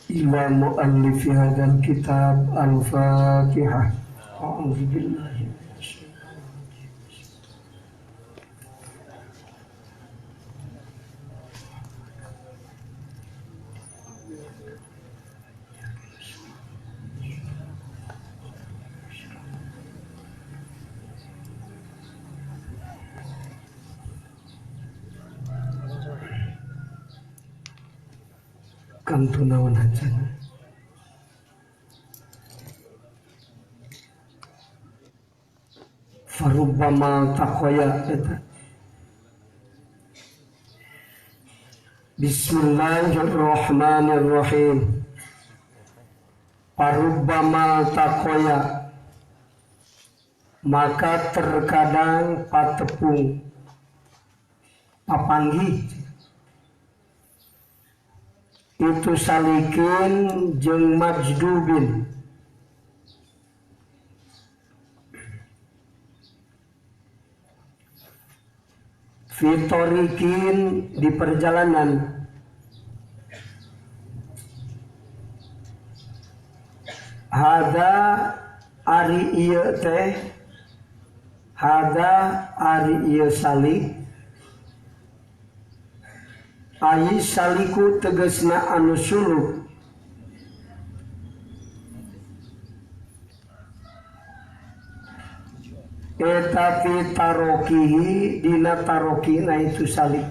Ila muallifi hadzal kitab. Al-Fatihah. A'udzu billahi minasyaitonir rajim. Kantu naon hajana. Farubbama taqaya eta. Bismillahirrahmanirrahim. Farubbama taqaya, maka terkadang patepung papanggih itu salikin jeung majdubin fitorikin di perjalanan hada ari ieu teh hada ari ieu salik ai saliku tegasna anu suluk eta fi tarokihi dina tarokina itu salik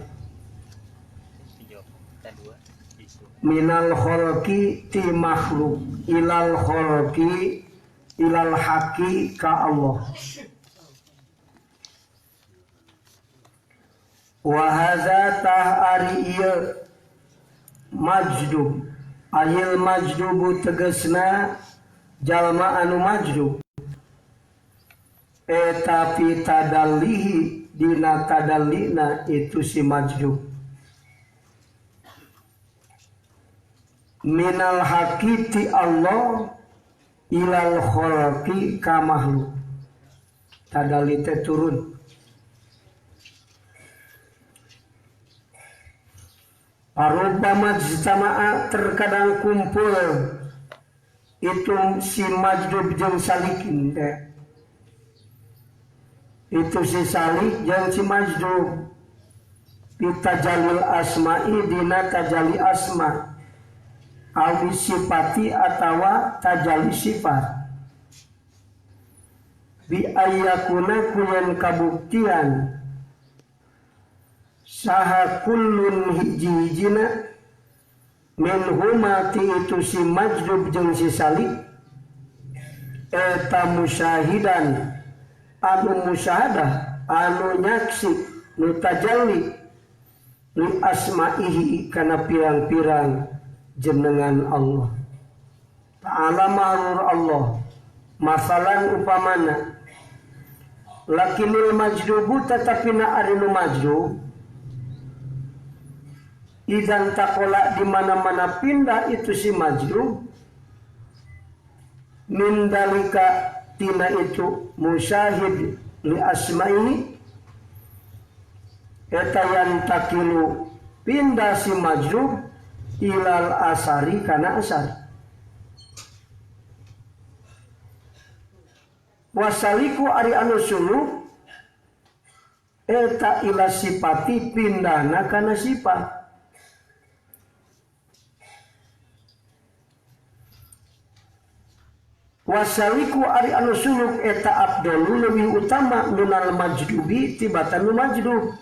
minal kholqi ti makhluk ilal kholqi ilal haqi ka Allah. Wa hadza tah ari ieu majdub ayil majdubu tegasna jalma anu majdub eta fi tadallihi dina tadallina itu si majdub minal haqi Allah ilal khalqi ka makhluk tadalli teh turun. Parubama jtama'a terkadang kumpul itu si majdub jeung salikin teh. Itu si salik jeung si majdub pitajalil asma'i dina tajali asma awi sifati atawa tajali sifat bi ayyakuna kuyen kabuktian saha kullun hiji-hijina min huma ti itu si majdub jeung si salik eta musyahidan anu musyahadah anu nyaksi nu tajalli li asma'ihi kana pirang-pirang jenengan Allah ta'ala mahrur Allah. Masalan upamana lakinil majdubu tetapi na ari nu majdub idan takola di mana-mana pindah itu si majdub min dalika tina itu musyahid li asma'ihi eta yantakilu pindah si majdub ilal asari kana asar wasaliku ari anu suluk eta ila sipati pindahna kana sifat. Wasaliku ari anu suluk eta abdalu lebih utama minal majdubi tibatan nu majdub.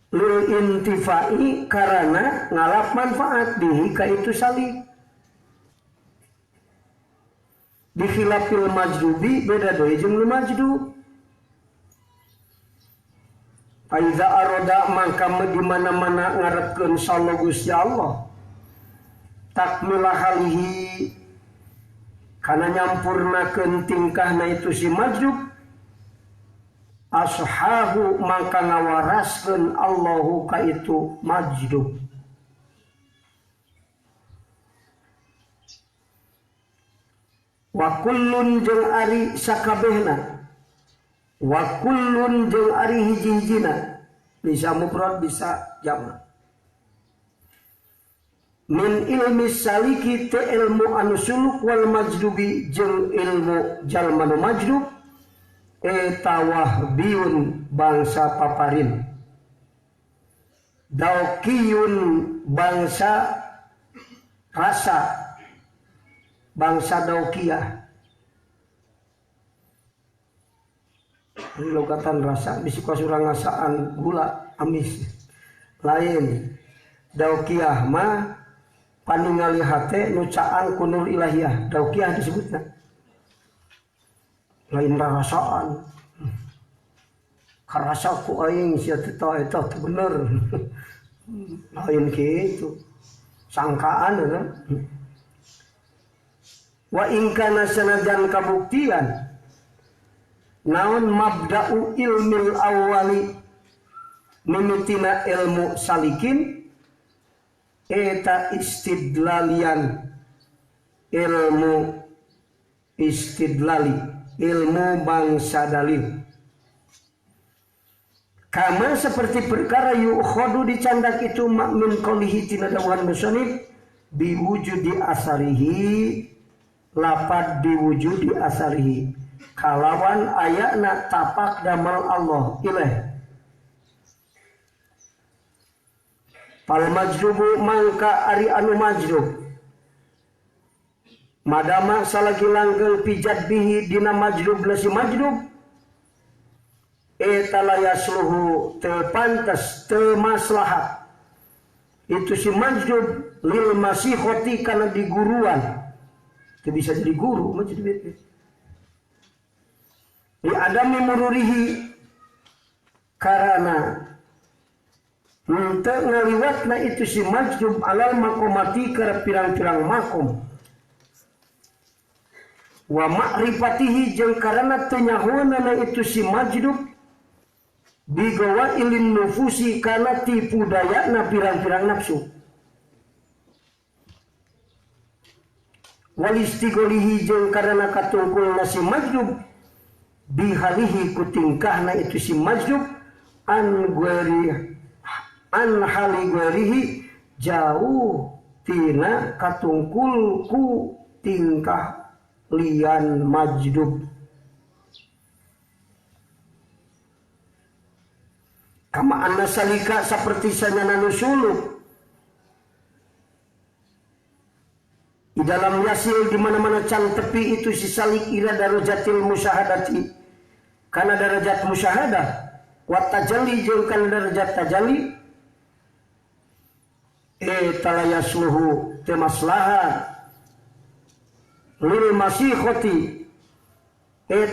Lil intifai karena ngalap manfaat bihi ka itu salik. Bikhilafil majdubi beda deui jeung nu majdub. Aiza aroda mangka di mana-mana ngarepkeun sallallahu Gusti Allah takmila halihi kana nyampurnakeun tingkahna itu si majdub ashahu mangka ngawaraskeun Allahu ka itu majdub. Wa kullun jeung ari sakabehna Wa kullun jeung ari hiji-hijina bisa mufrad bisa jamak. Min ilmi saliki te ilmu anu suluk wal majdubi jeung ilmu jalma nu majdub eta wahbiun bangsa paparin daukiyun bangsa rasa bangsa daukiyah. Ini logatan rasa bisi kasurang ngasaan gula amis lain. Daukiyah mah paningali hate nu caang ku nur ilahiyah, daukiyah disebutna. Lain rasaan. Karasa ku aing sia teh eta teu bener. Lain kitu. Sangkaan eta. Wa in kana sanajan kabuktian naon mabda'u ilmil awali mimitina ilmu salikin eta istidlalian ilmu istidlali ilmu bangsa dalil kama seperti perkara yu'khodu dicandak itu makmin qolihi tina dawuhan musannif biwujudi asarihi lapad biwujudi asarihi kalawan ayatna tapak damal Allah ilaih. Pal majdubu mangka ari anu majdub madama salagi langgeng pijat bihi dina majdub nasi majdub eta la yasluhu teu pantes teu maslahat itu si majdub lil masihoti kana diguruan teu bisa jadi guru majdub li adami mururihi karana henteu ngaliwatna itu si majdub alal maqamati kana pirang-pirang makom wa ma'rifatihi jeung karana teu nyahoeunana itu si majdub bigawa ilin nufusi kana tipu dayana pirang-pirang nafsu wal istigholihi jeung karana katungkulna si majdub bihalihi kutingkahna itu si majdub an gueri an hali guerihi jauh tina katungkul ku tingkah lian majdub. Kama anna salika seperti sanyana nu suluk di dalam yasil di mana-mana can tepi itu si salik ila darajatil musyahadati kana darajat musyahadah wa tajalli jeung kana darajat tajalli tala yasluhu teu maslahat lil masihoti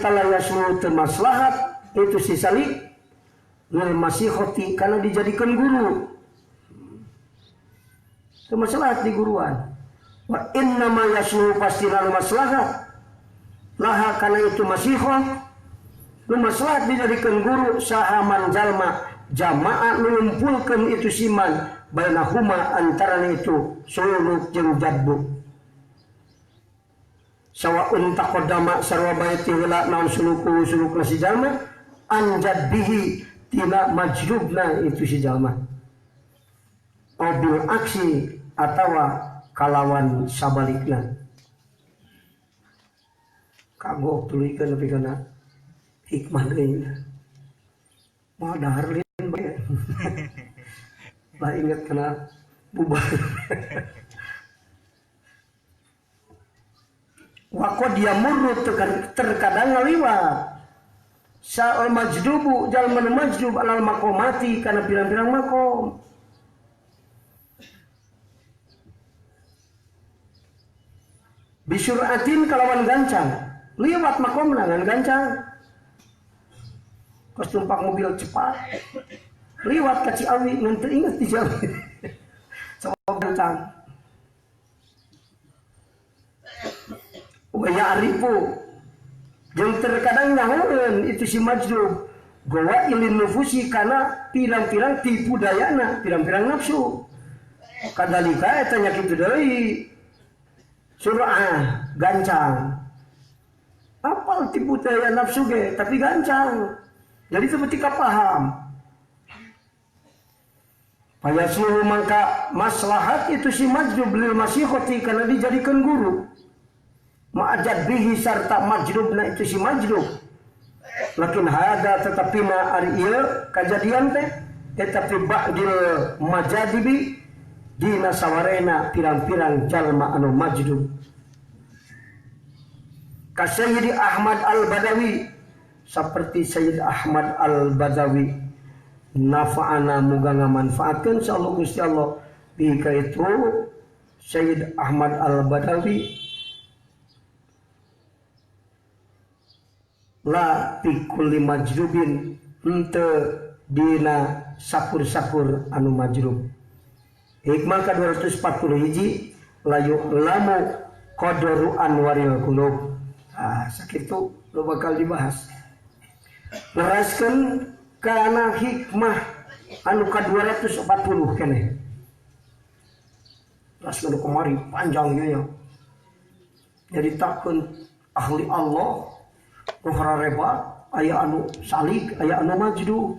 tala yasluhu teu maslahat itu si salik lil masihoti karena dijadikan guru teu maslahat di guruan. Wa innama yasluhu pasti lalu maslahat laha karena itu masihoh lu maslahat dijadikan guru sahaman jalma jamaah mengumpulkan itu siman bainahuma antara itu suluk jeung jadbu sawaun taqaddama sarwa baiti heula naon suluku sulukna si jalma an jadbihi tina majrubna itu si jalma bil aksi atawa kalawan sabalikna. Kagok tuluykeun nepi kana hikmah deui. Moal dahar lin bae. Lah inget kana bubar. Wa qad yamurru terkadang ngaliwat sa'al majdubu jalma majdub alal maqamati kana pirang-pirang makom. Bisuratin kalawan gancang liwat makomna ngan gancang kos tumpak mobil cepat liwat ka Ciawi ngan teu inget di Ciawi sabab gancang. Wa ya'rifu jeung terkadang nyahoeun itu si majdub gowa ilin nufusi kana pirang-pirang tipu dayana pirang-pirang nafsu kadalika eta nya kitu deui surah gancang. Apal Apal tipu daya nafsu ge tapi gancang. Jadi seperti paham. Payasluhu mangka maslahat itu si majdub lil masikhoti karena dijadikan guru. Ma'ajad bihi sarta majdubna itu si majdub. Lakin hada tetapi na ari ieu kajadian teh tetapi ba'dil majadibi dina sawarena pirang-pirang jalma anu majdub. Ka Sayyidi Ahmad Al-Badawi seperti Sayyid Ahmad Al-Badawi nafa'ana muga ngamanfaatkeun insyaallah Gusti Allah bi ka itu Sayyid Ahmad Al-Badawi la fi kulli majrubin henteu dina sakur-sakur anu majrub. Hikmah ka 240 hiji layu lamu qadaru anwaril qulub. Ah sakitu lo bakal dibahas. Neraskeun kana hikmah anu ka 240 keneh. Raskeun kemari panjang ieu. Jadi takun ahli Allah nu harareba aya anu salik aya anu majdu.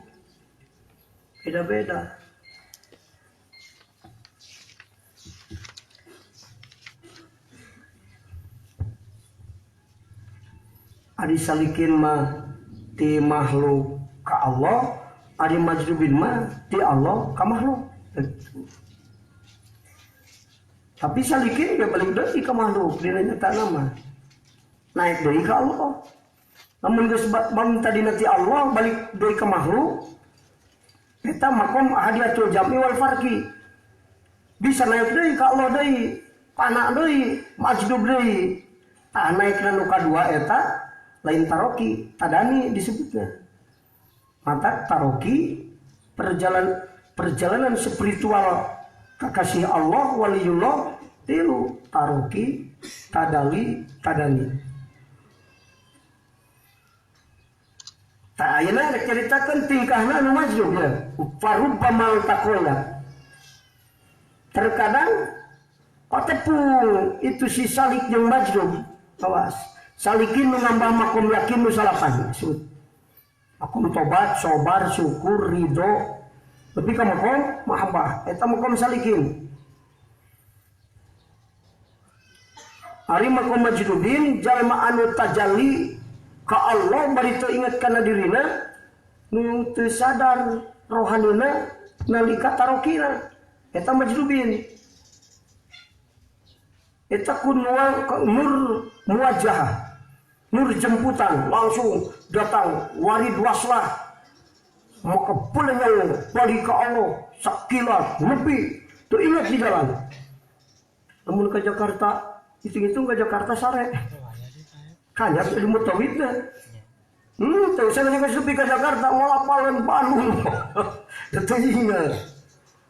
Beda-beda. Ari salikin mah ti makhluk ka Allah, ari majdubin mah ti Allah ka makhluk. Tapi salikin dia balik deui ka makhluk dina nyatana mah. Naik deui ka Allah. Lamun geus bangun tadi ti Allah balik deui ka makhluk, eta makom ahadiyatul jam'i wal farqi. Bisa naik deui ka Allah deui, pana deui, majdub deui. Tah naikna nu kadua eta lain taroki, tadani disebutnya. Mata taroki perjalanan spiritual kekasih Allah waliullah tilu taroki, tadali, tadani. Tak ayeuna rek caritakeun tingkahna anu majdub ya. Farubbamal taqola. Terkadang patepung itu si salik jeung majdub. Awas. Salikin nu nambah makom yakin nu salapan disebut. Makom tobat, sobar, syukur, ridho. Lebih ka makom mahabbah. Eta makom salikin. Ari makom majdubin jalma anu tajalli ka Allah bari teu inget kana dirina nu teu sadar rohanina nalika tarokina eta majdubin. Eta kun nur muwajjah, nur jemputan langsung datang warid waslah maka boleh balik ke Allah sakilat lebih teu inget di jalan. Namun ke Jakarta hitung-hitung ke Jakarta sare kan ya ilmu tauhidna. Teu usah nanya ke Jakarta ngolapalen Bandung. Teu ingat.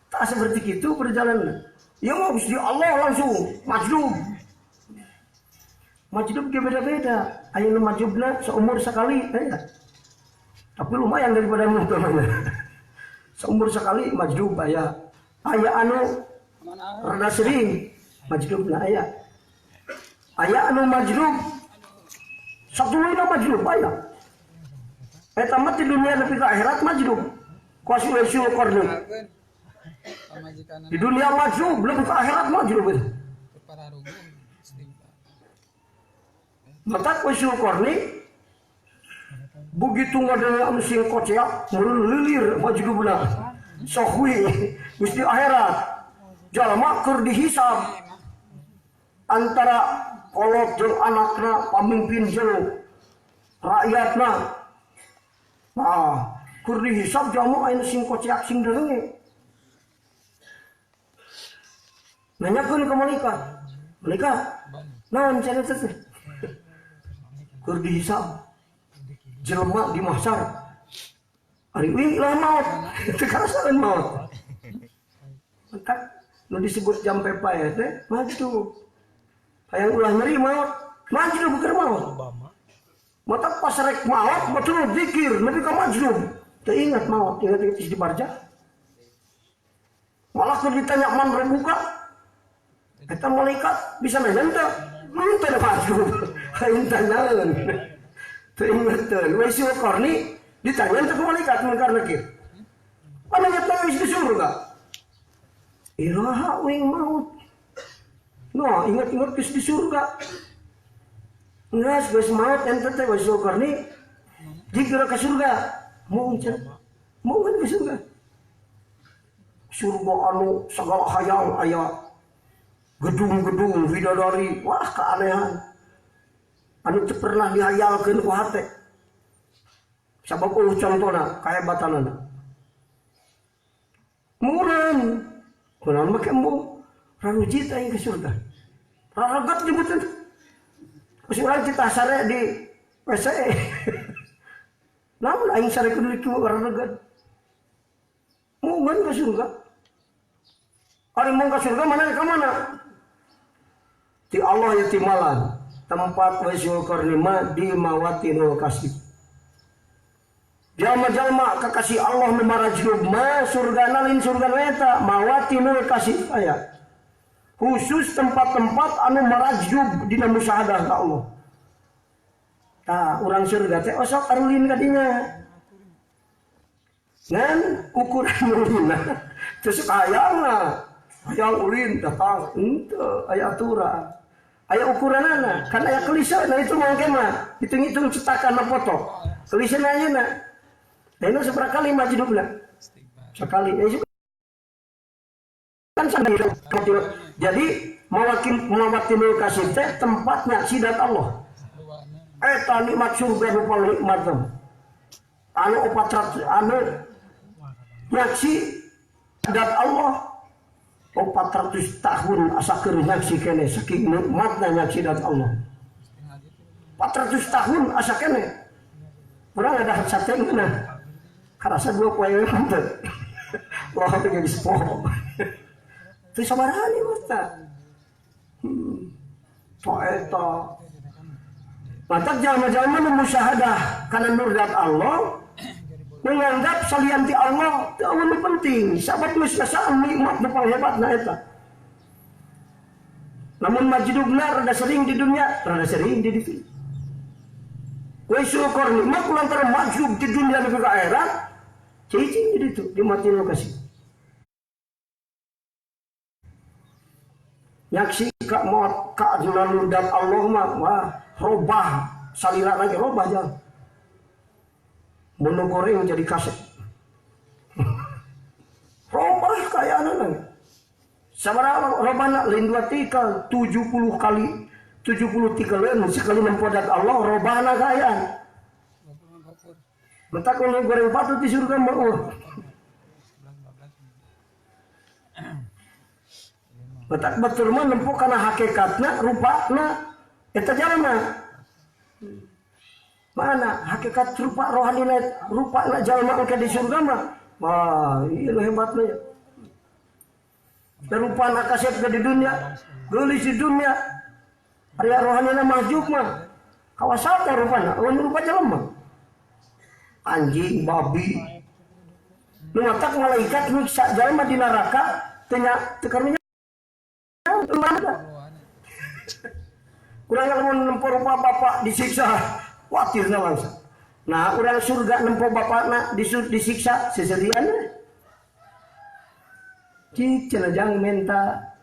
Tak seperti itu perjalanan. Ya mau Gusti Allah langsung majdub. Majdub ge beda-beda. Aya nu majdubna seumur sekali ya. Tapi lumayan daripada nu teu. Seumur sekali majdub aya. Aya anu rada sering majdubna aya. Aya anu majdub satuluyna majdub aya. Eta mah di dunia nepi ka akhirat majdub. Kuas usul qarni. Di dunia majdub, lebih ke akhirat majdub itu. Mata usul qarni begitu ngadana anu sing koceak meureun lilir majdubna. Sohwi Gusti akhirat. Jalma keur dihisab antara kolot jeung anakna, pamimpin jeung rakyatna. Nah, keur dihisab jalma aya sing koceak sing derenge. Nanyakeun ka malaikat. Malaikat, naon cenah teh? Keur dihisab jelema di mahsyar. Ari uing lah maot, teu karasaan maot. Maka nu disebut jampe paeh teh majdub. Hayang ulah nyeri maot, majdub keur maot. Mata pas rek maot betul zikir nepi ka majdub. Teu ingat maot, ingat di barjah. Malah keur ditanya man rebuka. Eta malaikat bisa nanya teu? Mun teu majdub. Hayang tanyaeun. Teu ingeteun. Waisul Qarni ditanya teh ku malaikat Munkar Nakir. Mana nyata geus di surga? Iraha uing maut. No, ingat-ingat geus di surga. Geus geus maut ente teh Waisul Qarni dikira ke surga. Mau cenah. Mau kan ke surga. Surga anu segala hayang aya gedung-gedung bidadari, wah keanehan. Anu teu pernah dihayalkeun ku hate. Sabab eueuh contona kahebatanana. Murun. Kunaon make embung? Rarujit aing ke surga. Raragat nyebutan. Geus urang cita sare di WC. Namun aing sare kudu kieu raragat. Mungkin ke surga. Ari mung ke surga mana ka mana? Ti Allah ya timalan. Tempat Waisul Qarni mah di mawatinul kasih. Jalma-jalma kekasih Allah nu marajlub mah surgana lain surga eta mawatinul kasih aya. Khusus tempat-tempat anu marajlub dina musyahadah ka Allah. Tah urang surga teh osok arulin ka dinya. Ngan ukuran ulina teu hayangna. Hayang ulin datang henteu aya aturan. Aya ukuranana kan aya klise nah itu mangke mah hitung-hitung cetakan foto. Klise ayeuna. Ayeuna sabaraha kali majdubna? Sekali. Kan jadi mawatinul kasih teh tempatnya sidat Allah. Eta nikmat surga nu paling nikmat teh. Anu 400 anu nyaksi dat Allah 400 tahun asa keur nyaksi keneh saking nikmatna nyaksi dat Allah. 400 tahun asa keneh. Urang ada sate ngeunah. Karasa dua poe we teu. Wah geus poho. Teu sabaraha nikmatna. Eta. Lantak jalma-jalma nu musyahadah kana nur dat Allah menganggap salian ti Allah teu nu penting sabab geus ngasaan nikmat nu panghebatna eta. Namun majdubna rada sering di dunia, rada sering di ditu. Waisul Qarni mah kulantaran majdub di dunia nepi ka akhirat, cicing di ditu di mati lokasi. Nyaksi ka maut ka nur dat Allah mah wah robah salila lagi robah jalan. Mun goreng jadi kaset. Robah kayana lagi. Sabaraha robana lain dua tikal 70 kali 70 tikaleun sekali nempodat Allah robahna kaayaan. Mentak nu goreng patut di surga mah oh. Mentak batur mah nempo kana hakikatna rupana eta jalma. Mana hakikat rupa rohani rupa na jalma engke di surga mah. Wah, ieu hebatna ya. Rupa na kasep di dunia, geulis di dunia. Aya rohanina mahjub mah. Kawasata rupana, eueun rupa jelema. Anjing, babi. Nu matak malaikat nyiksa jalma di neraka teu nya teu karunya. Urang lamun nempo rupa bapak disiksa, watirna langsung. Nah, urang surga nempo bapakna disiksa seserian. Cik cenah jang menta.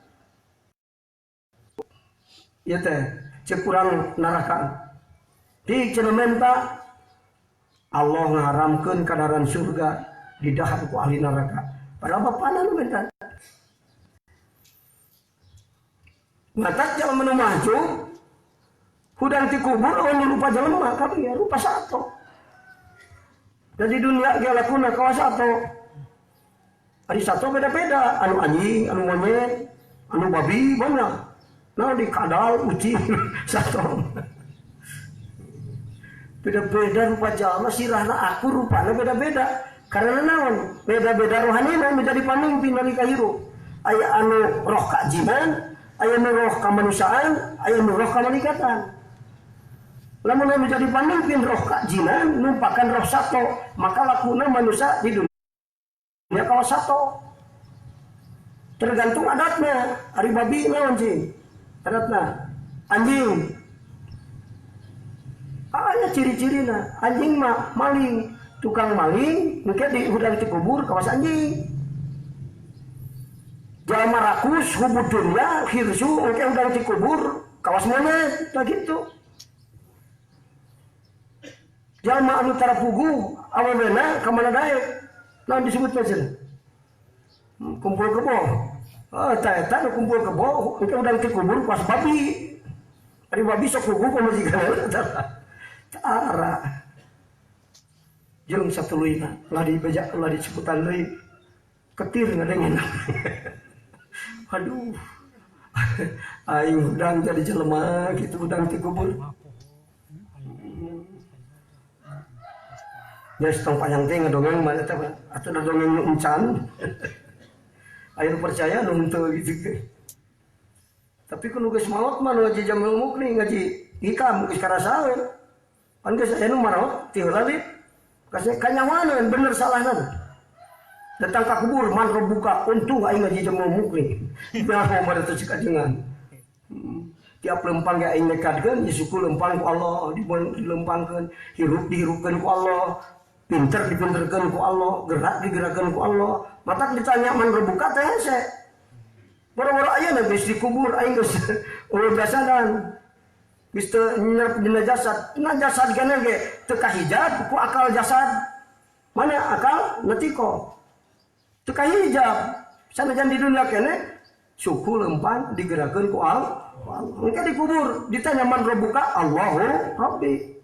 Ieu teh cek urang neraka. Cik cenah menta Allah ngaharamkeun kadaran surga didahar ku ahli neraka. Padahal bapakna nu menta. Matak jalma nu maju hudang ti kubur eueuh rupa jelema kabeh ya rupa sato. Dari dunia ge lakuna kawas sato. Ari sato beda-beda, anu anjing, anu monyet, anu babi banyak. Nah di kadal ucing sato. Beda-beda rupa jalma sirahna aku rupana beda-beda. Karena naon? Beda-beda rohanina menjadi pamimpin nalika hirup. Aya anu roh kajiman, aya nu roh kamanusiaan, aya nu roh kamalikatan. Lamun menjadi pamimpin roh kajinan, numpakan roh sato, maka lakuna manusia di dunia kawas sato. Tergantung adatnya. Ari babi naon cing? Adatna anjing. Aya ciri-cirina anjing mah maling, tukang maling engke di hudang ti kubur kawas anjing. Jalma rakus hubud dunya hirsu engke hudang ti kubur kawas monyet tah kitu. Jalma anu tara puguh awewena ka mana daek. Naon disebutna cenah? Kumpul kebo. Oh, tah eta nu kumpul kebo engke hudang ti kubur kawas babi. Ari babi sok puguh pamajikan eta. Tara. Jeung satuluyna ulah dibeja ulah disebutan deui. Ketir ngadengen. Aduh. Aing hudang jadi jelema kitu hudang ti kubur. Geus tong panjang teh ngadongeng mah eta atuh dongeng nu encan. Ayo percaya nu henteu gitu teh. Tapi kudu geus maot mah nu ngaji Jamil Mukni ngaji hikam geus karasa we. Pan geus aya nu maraot ti heula lip. Kasih kanyawaneun bener salahna. Datang ka kubur man buka untung aing ngaji Jamil Mukni. Nyaho mah teh cik ajengan. Tiap lempang ge aing nekadkeun ya suku lempang ku Allah dilempangkeun, hirup dihirupkeun ku Allah. Pinter dipinterkeun ku Allah, gerak digerakkeun ku Allah. Matak ditanya man rebuka teh hese. Boro-boro ayeuna geus dikubur aing geus eueuh jasadan. Geus teu nyerep dina jasad. Dina jasad keneh ge teu kahijab ku akal jasad. Mana akal natiko. Teu kahijab. Sanajan di dunia keneh suku lempang digerakkeun ku Allah. Engke dikubur ditanya man rebuka Allahu Rabbi.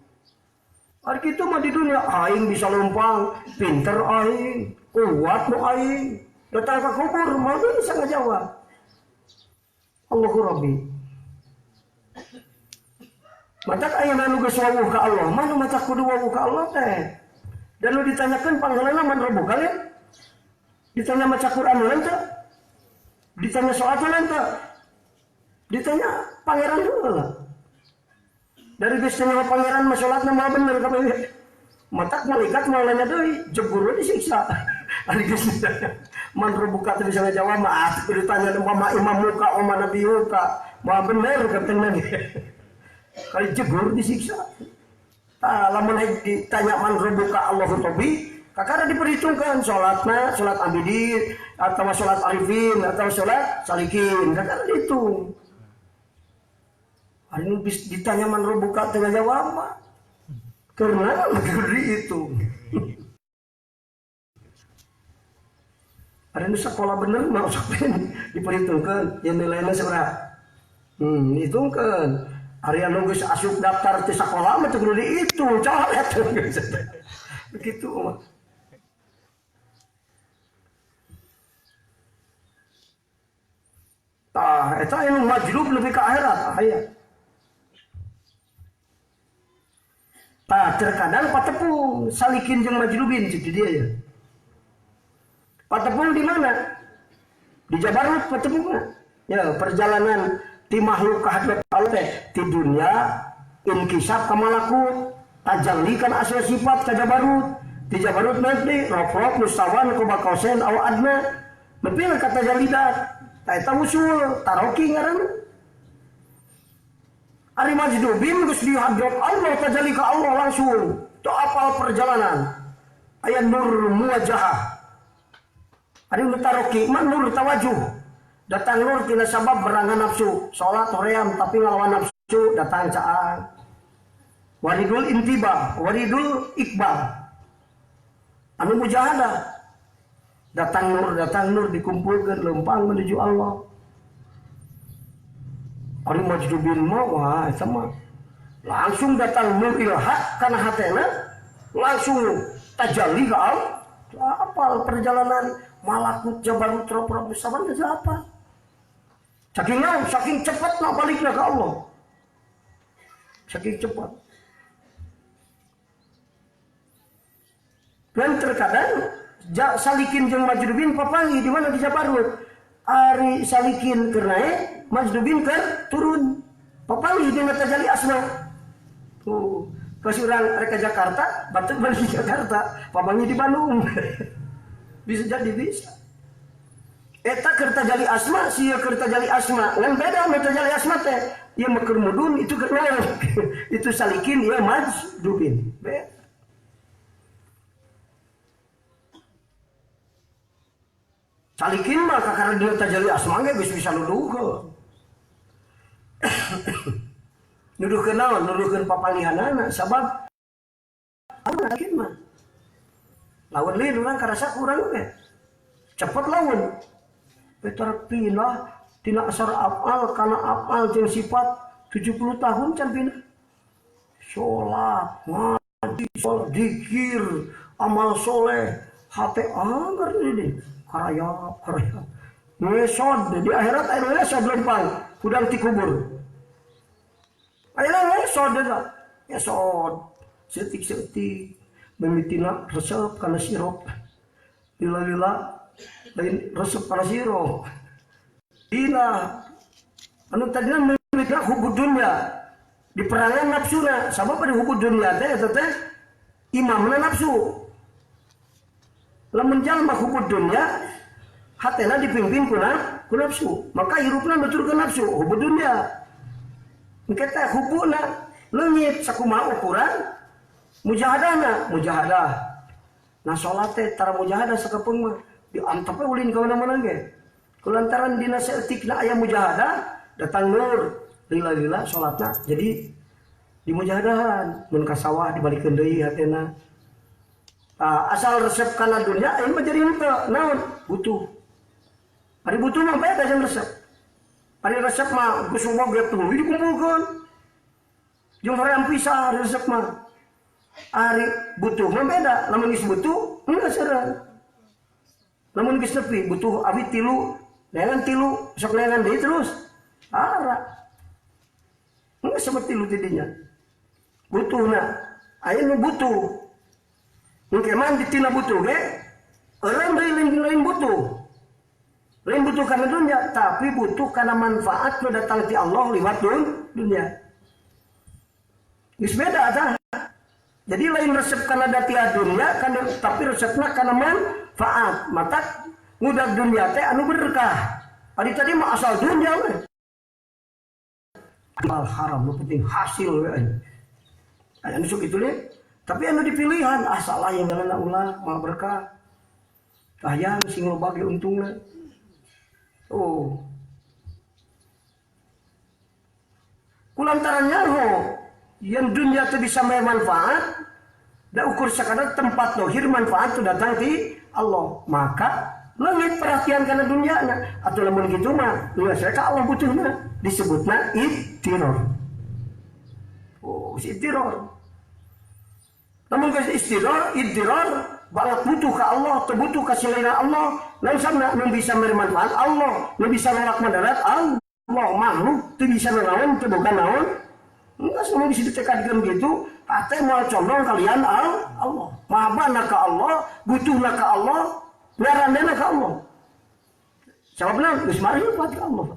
Hari itu mah di dunia aing bisa lempang, pinter aing, kuat nu aing. Datang ke kubur mah bisa ngajawab. Allahu Rabbi. Matak ayeuna nu geus wawuh ka Allah, mah nu matak kudu wawuh ka Allah teh. Dan nu ditanyakeun pangheulana man rebuka lain? Ditanya maca Quran lain teh? Ditanya salat lain teh? Ditanya pangeran heula. Dari geus tanya pangeran mah salatna mah bener kabeh. Matak malaikat moal nanya deui, jegur disiksa. Ari geus man rebuka teh bisa ngajawab mah atuh ditanya mama imam muka oma nabiyuka, mah bener katanya. Kali jegur disiksa. Tah lamun ditanya man rebuka Allahu Rabbi, kakara diperhitungkan salatna, salat abidin atau salat arifin atau salat salikin, kakara dihitung. Ari nu ditanya man rebuka teh ngajawab mah. Karena dihitung. Ari nu sakola bener mah sok diperhitungkeun yen nilainya sabaraha. Dihitungkeun. Ari anu geus asup daftar ti sakola mah teu kudu dihitung, coret. Begitu mah. Tah eta anu majlub lebih ke akhirat aya. Tah terkadang patepung salikin jeung majlubin cik di dia ya. Patepung di mana? Di Jabarut patepungna. Ya, perjalanan ti makhluk ka hadrat Allah teh ti dunia inkisaf ka malakut, tajalli kan asal sifat ka Jabarut. Di Jabarut nanti rofrof mustawan kubakausen aw adna. Nepi ka tajallidat. Tah eta usul taroki ngaranna. Ari majdubin geus di hadrat Allah tajalli ka Allah langsung. Teu apal perjalanan. Aya nur muwajahah. Ari nu taroki mah nur tawajuh. Datang nur tina sabab berangan nafsu. Salat hoream tapi ngalawan nafsu datang caang. Waridul intiba, waridul iqbal. Anu mujahadah. Datang nur dikumpulkeun lempang menuju Allah. Ari majdubin mah wah eta mah langsung datang nur ilhaq kana hatena langsung tajalli ka Allah. Apal perjalanan malakut jabarut rob saban geus apa. Saking naon saking cepatna balikna ka Allah. Saking cepat. Dan terkadang salikin jeung majdubin papanggih di mana di Jabarut. Ari salikin keur naek, majdubin keur turun. Papanggih dina tajalli asma. Tuh, pas urang rek ka Jakarta, batur balik di Jakarta, papanggih di Bandung. Bisa jadi bisa. Eta keur tajali asma, sia keur tajali asma. Ngan beda nu tajali asma teh. Ieu mah keur mudun, itu keur naon. Itu salikin, ieu majdubin. Beda. Salikin mah kakara dia tajali asma ge geus bisa nuduhkeun. Nuduhkeun naon? Nuduhkeun papalihanana sabab salikin mah. Lawan lain urang karasa kurang ge. Cepet lawan. Peter pindah tina asar afal kana afal jeung sifat 70 tahun can pindah. Salat, ngaji, salat, zikir, amal soleh, hate angger ini. Karayap, karayap. Ngesod di akhirat aya ngesod lempang, hudang ti kubur. Aya ngesod eta. Ngesod. Seutik-seutik mimitina resep kana sirup. Lila-lila lain resep kana sirup. Dina anu tadina mimitina hubud dunya. Di perangan nafsuna, sabab di hubud dunya teh eta teh imamna nafsu. Lamun jalma hubud dunya hatena dipimpin ku nafsu, maka hirupna nuturkeun nafsu hubud dunya. Engke teh hubuna leungit sakumaha ukuran mujahadana, mujahadah. Nah salat teh tara mujahadah sakapeung mah diantep we ulin ka mana-mana ge. Kulantaran dina saeutikna aya mujahadah datang nur lila-lila salatna jadi di mujahadahan mun ka sawah dibalikeun deui hatena. Asal resep kana dunia ieu mah jadi henteu naon butuh. Ari butuh mah beda jeung resep. Ari resep mah geus loba ge tuluy dikumpulkeun. Jeung hoream pisah ari resep mah. Ari butuh mah beda, lamun geus butuh geus eureun. Lamun geus nepi butuh abi tilu, neangan tilu, sok neangan deui terus. Ara. Geus sampe tilu ti dinya. Butuhna aya nu butuh. Engke mah ditina butuh ge, eureun deui lain butuh. Lain butuh karena dunia, tapi butuh karena manfaat nu datang ti Allah liwat dunia. Geus beda tah. Jadi lain resep karena datia dunia, kana, tapi resepna karena manfaat. Mata ngudag dunia teh anu berkah. Ari tadi mah asal dunia we. Al haram nu penting hasil we. Aya nu sok kitu le. Tapi anu dipilihan, ah salah yang ngaranna ulah moal berkah. Hayang sing loba ge untungna. Oh. Kulantaran nyaho yang dunia teu bisa manfaat, da ukur sakadar tempat dohir manfaat tu datang ti Allah. Maka leungit perhatian kana dunyana. Atuh lamun kitu mah, leuwih ka Allah butuhna disebutna ittiror. Oh, ittiror. Namun geus istiror, iddirar, banget butuh ka Allah, teu butuh ka selain Allah, langsung nu bisa beri manfaat Allah, nu bisa nolak madarat Allah, makhluk teu bisa nanaon, teu boga naon. Enggak semua bisa ditekadkeun gitu, ate moal condong kalian Allah. Mahabana ka Allah, butuhna ka Allah, ngarandena ka Allah. Sababna geus marifat ka Allah.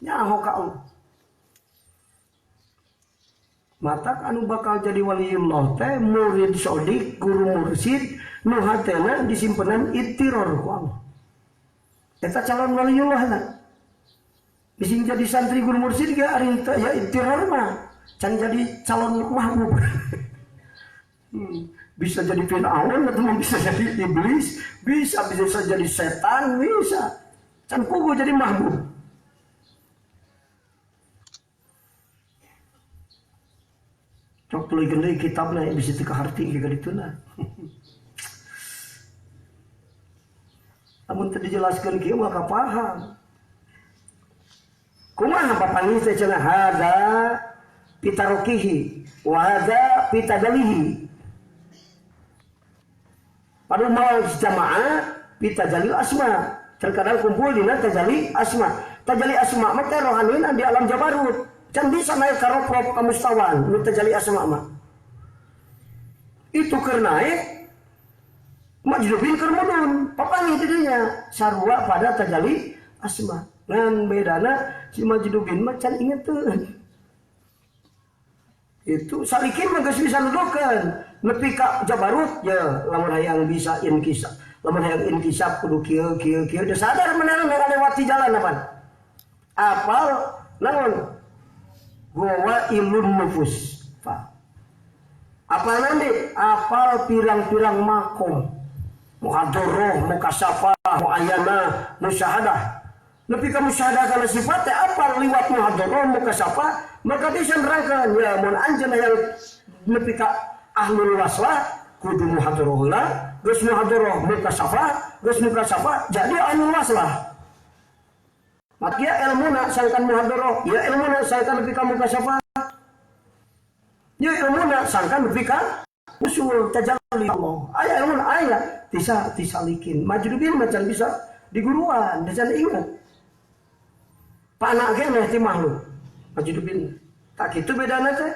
Nyaho ka Allah. Matak anu bakal jadi waliullah teh murid sodik, guru mursid, nu hatena disimpenan ittiror ku Allah. Eta calon waliullah na. Bising jadi santri guru mursid ge ari teh ya ittiror mah, can jadi calon mahbub. Bisa jadi Firaun atau bisa jadi iblis, bisa jadi setan, bisa. Can kugu jadi mahbub. Cok tuluykeun deui kitabna bisa teu kaharti ge dituna. Lamun teu dijelaskeun kieu mah kapaham. Kumaha papanggih teh cenah hada pitarokihi wa hada pitadalihi. Padu mau jamaah pitajalil asma. Terkadang kumpul dina tajali asma. Tajali asma mah teh rohanina di alam jabarut. Can bisa naik ka roprop ka mustawan nu tajali asma mah. Itu keur naik majdubin keur mudun, papanggih di dinya sarua pada tajali asma. Ngan bedana si majdubin mah can ingeteun. Itu salikin mah geus bisa nuduhkeun nepi ka jabarut ya lamun hayang bisa inkisaf. Lamun hayang inkisaf kudu kieu kieu kieu teu sadar manehna ngalewati jalan apa. Apal naon? Gowa ilun nufus. Apal nanti apal pirang-pirang makom. Muhadharah, mukasafah, muayana, musyahadah. Nepi ka musyahadah kana sifat teh apal liwat muhadharah, mukasafah, maka bisa nerangkeun ya mun anjeun hayang nepi ka ahlul waslah kudu muhadharah heula, geus muhadharah mukasafah, geus mukasafah jadi ahlul waslah. Maka ya ilmuna sangkan muhadharah, ya ilmuna sangkan nepi ka mukasafah. Ya ilmuna sangkan nepi ka usul tajalli Allah. Aya ilmuna aya bisa disalikin. Majdubin macan bisa diguruan, bisa ingat. Panak keneh ti makhluk. Majdubin. Tak kitu bedana teh.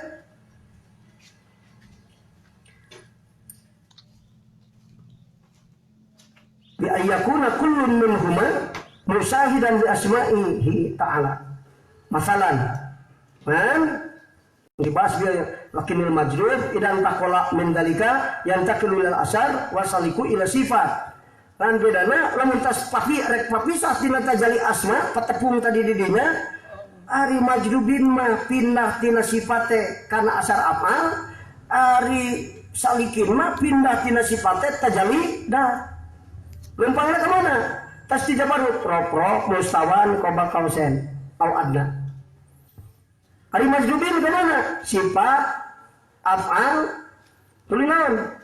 Bi ayyakuna kullun minhuma musahidan bi asma'ihi ta'ala. Masalan, man dibahas dia lakinil majrub idan taqala min dalika yantaqilu ilal asar wasaliku ila sifat. Lan bedana lamun tas papi rek papisah tina tajali asma patepung tadi di dinya ari majrubin mah pindah tina sifate kana asar amal, ari salikin mah pindah tina sifate tajali dah. Lempangna ka mana? Tas di jabarut prok-prok mustawan qoba kausen au adna. Ari majdubin ke mana? Sifat af'al tuluy naon?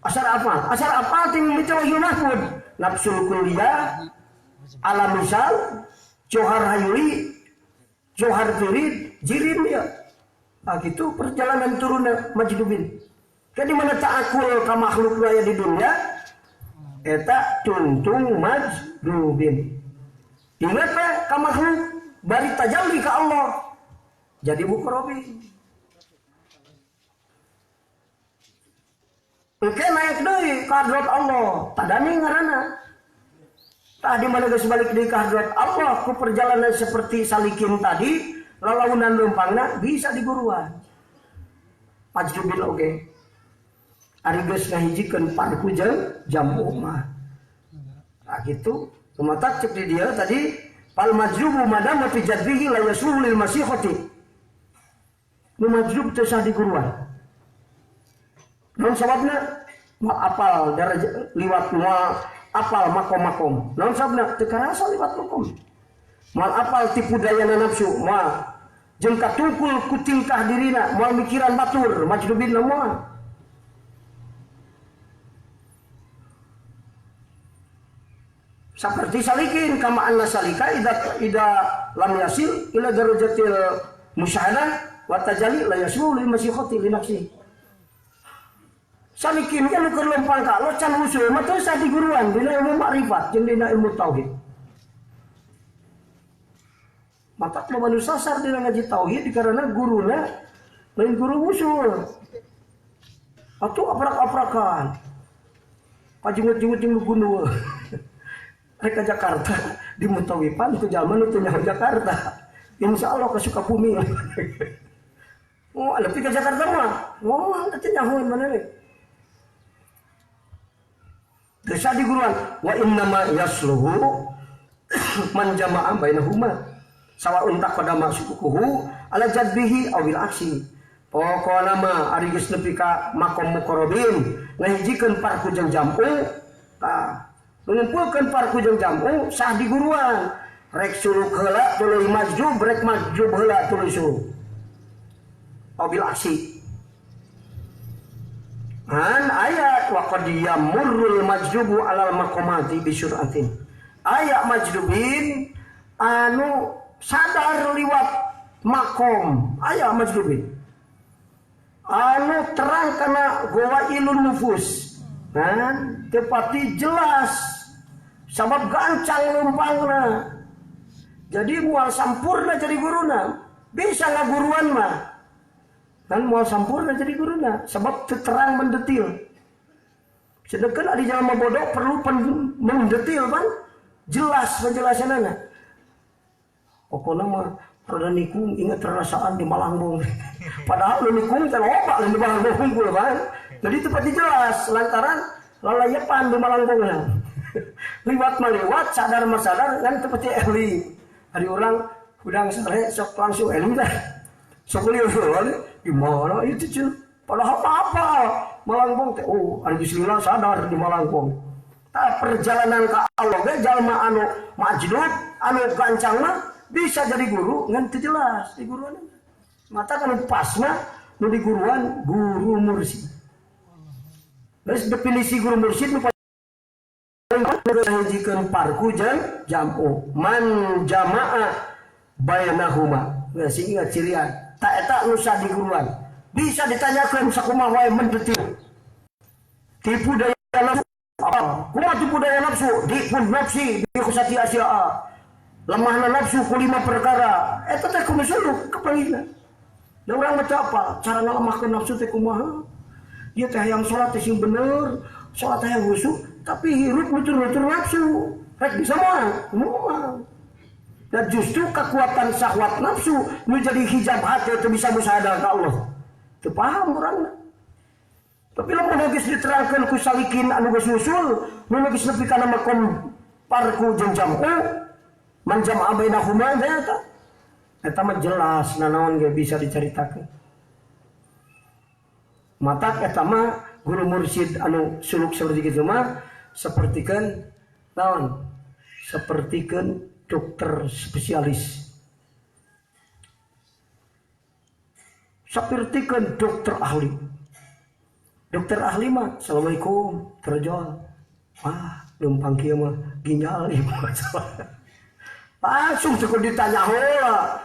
Asar af'al. Asar af'al ting mitawahyu mahfud. Nafsul kulliyah alam misal johar hayuli johar firid jirin ya. Nah, gitu perjalanan turunnya majdubin. Jadi mana ta'akul ka makhluk aya di dunia eta tuntung majdubin. Ingat teh ka makhluk bari tajalli ka Allah. Jadi muqarrabin. Engke naik deui ka hadrat Allah, tadani ngaranna. Tah di mana geus balik deui ka hadrat Allah ku perjalanan seperti salikin tadi, lalaunan leumpangna bisa diguruan. Majdubin oge. Ari geus ngahijikeun parku jeung jamu mah. Tah kitu, kumatak cek di dieu tadi fal majdubu madama fi jadbihi la yasluhu lil masiihati. Nu majrub teu sah diguruan. Naon sababna? Moal apal darajat liwat moal apal makom-makom. Naon sababna? Teu karasa liwat makom. Moal apal tipu dayana nafsu, moal jeung katungkul ku tingkah dirina, moal mikiran batur, majdubin moal. Saperti salikin kama anna salika ida lam yasil ila darajatil musyahadah wa tajali la yaslu li masikhati li nafsi. Salikin kan nu keur lempang ka Allah can usul mah teu sah diguruan dina ilmu makrifat jeung dina ilmu tauhid. Matak loba nu sasar dina ngaji tauhid karena guruna lain guru usul. Atuh aprak-aprakan. Pajungut-jungut jeung nu gunung. Rek ka Jakarta di mutawipan ku jalma nu teu nyaho Jakarta. Insya Allah ke Sukabumi. Oh, lebih ke Jakarta mah. Oh, teu nyahoan mana rek. Geus di guruan wa innama yasluhu man jama'a bainahuma sawaun taqaddama sukuhu ala jadbihi awil aksi. Pokona mah ari geus nepi ka makom muqarrabin ngahijikeun parku jeung jam'u, tah ngumpulkeun parku jeung jam'u sah di guruan. Rek suluk heula tuluy majjub, rek majjub heula tuluy suluk. Awil aksi. An ayat wa qad yamurrul majjubu alal maqamati bi syur'atin. Ayat majdubin anu sadar liwat makom, ayat majdubin. Anu terang kana gowa ilun nufus. Nah, tepati jelas sabab gancang lumpangna. Jadi mual sampurna jadi guruna. Bisa ngaguruan mah. Kan mual sampurna jadi guruna sebab terang mendetil. Sedangkan di jalan bodoh perlu mendetil kan? Jelas penjelasanana. Pokoknya mah rada nikung ingat perasaan di Malangbong. Padahal nu nikung teh loba nu malangbong hungkul kan. Jadi itu pasti jelas lantaran lalayepan di malangbongna. Liwat maliwat sadar mah sadar kan teu pati eling. Ari urang hudang sare sok langsung eling teh. Sok lieur gimana itu cenah. Padahal apa malangbong teh oh ari geus lila sadar di malangbong. Tah perjalanan ka Allah ge jalma anu majdud anu gancang mah bisa jadi guru ngan teu jelas di guruan. Mata kan pas mah nu di guruan guru mursyid. Geus definisi guru mursyid nu paling hijikeun parku jeung jam'u man jama'a bainahuma. Geus ingat cirian. Ta eta nu sah di guruan. Bisa ditanyakeun sakumaha wae mendetil. Tipu daya nafsu. Kumaha tipu daya nafsu? Dipun nafsi bi khusati asya'a. Lemahna nafsu ku 5 perkara. Eta teh kudu suluk kapanggihna. Da urang mah teu apal cara ngalemahkeun nafsu teh kumaha. Ieu teh hayang salat teh sing bener, salat hayang khusyuk, tapi hirup nutur-nutur nafsu. Rek bisa moal? Moal. Dan justru kekuatan syahwat nafsu nu jadi hijab hati teu bisa musyahadah ka Allah. Teu paham urangna. Tapi lamun geus diterangkeun ku salikin anu geus usul, nu geus nepi kana makom parku jeung jam'u, man jam'a bainahuma teh eta. Eta mah jelas nanaon ge bisa dicaritakeun. Matak eta mah guru mursyid anu suluk seperti kitu mah sapertikeun naon? Sapertikeun dokter spesialis. Sapertikeun dokter ahli. Dokter ahli mah assalamualaikum terjol. Wah, leumpang kieu mah ginjal ieu mah. Langsung cukup ditanya heula.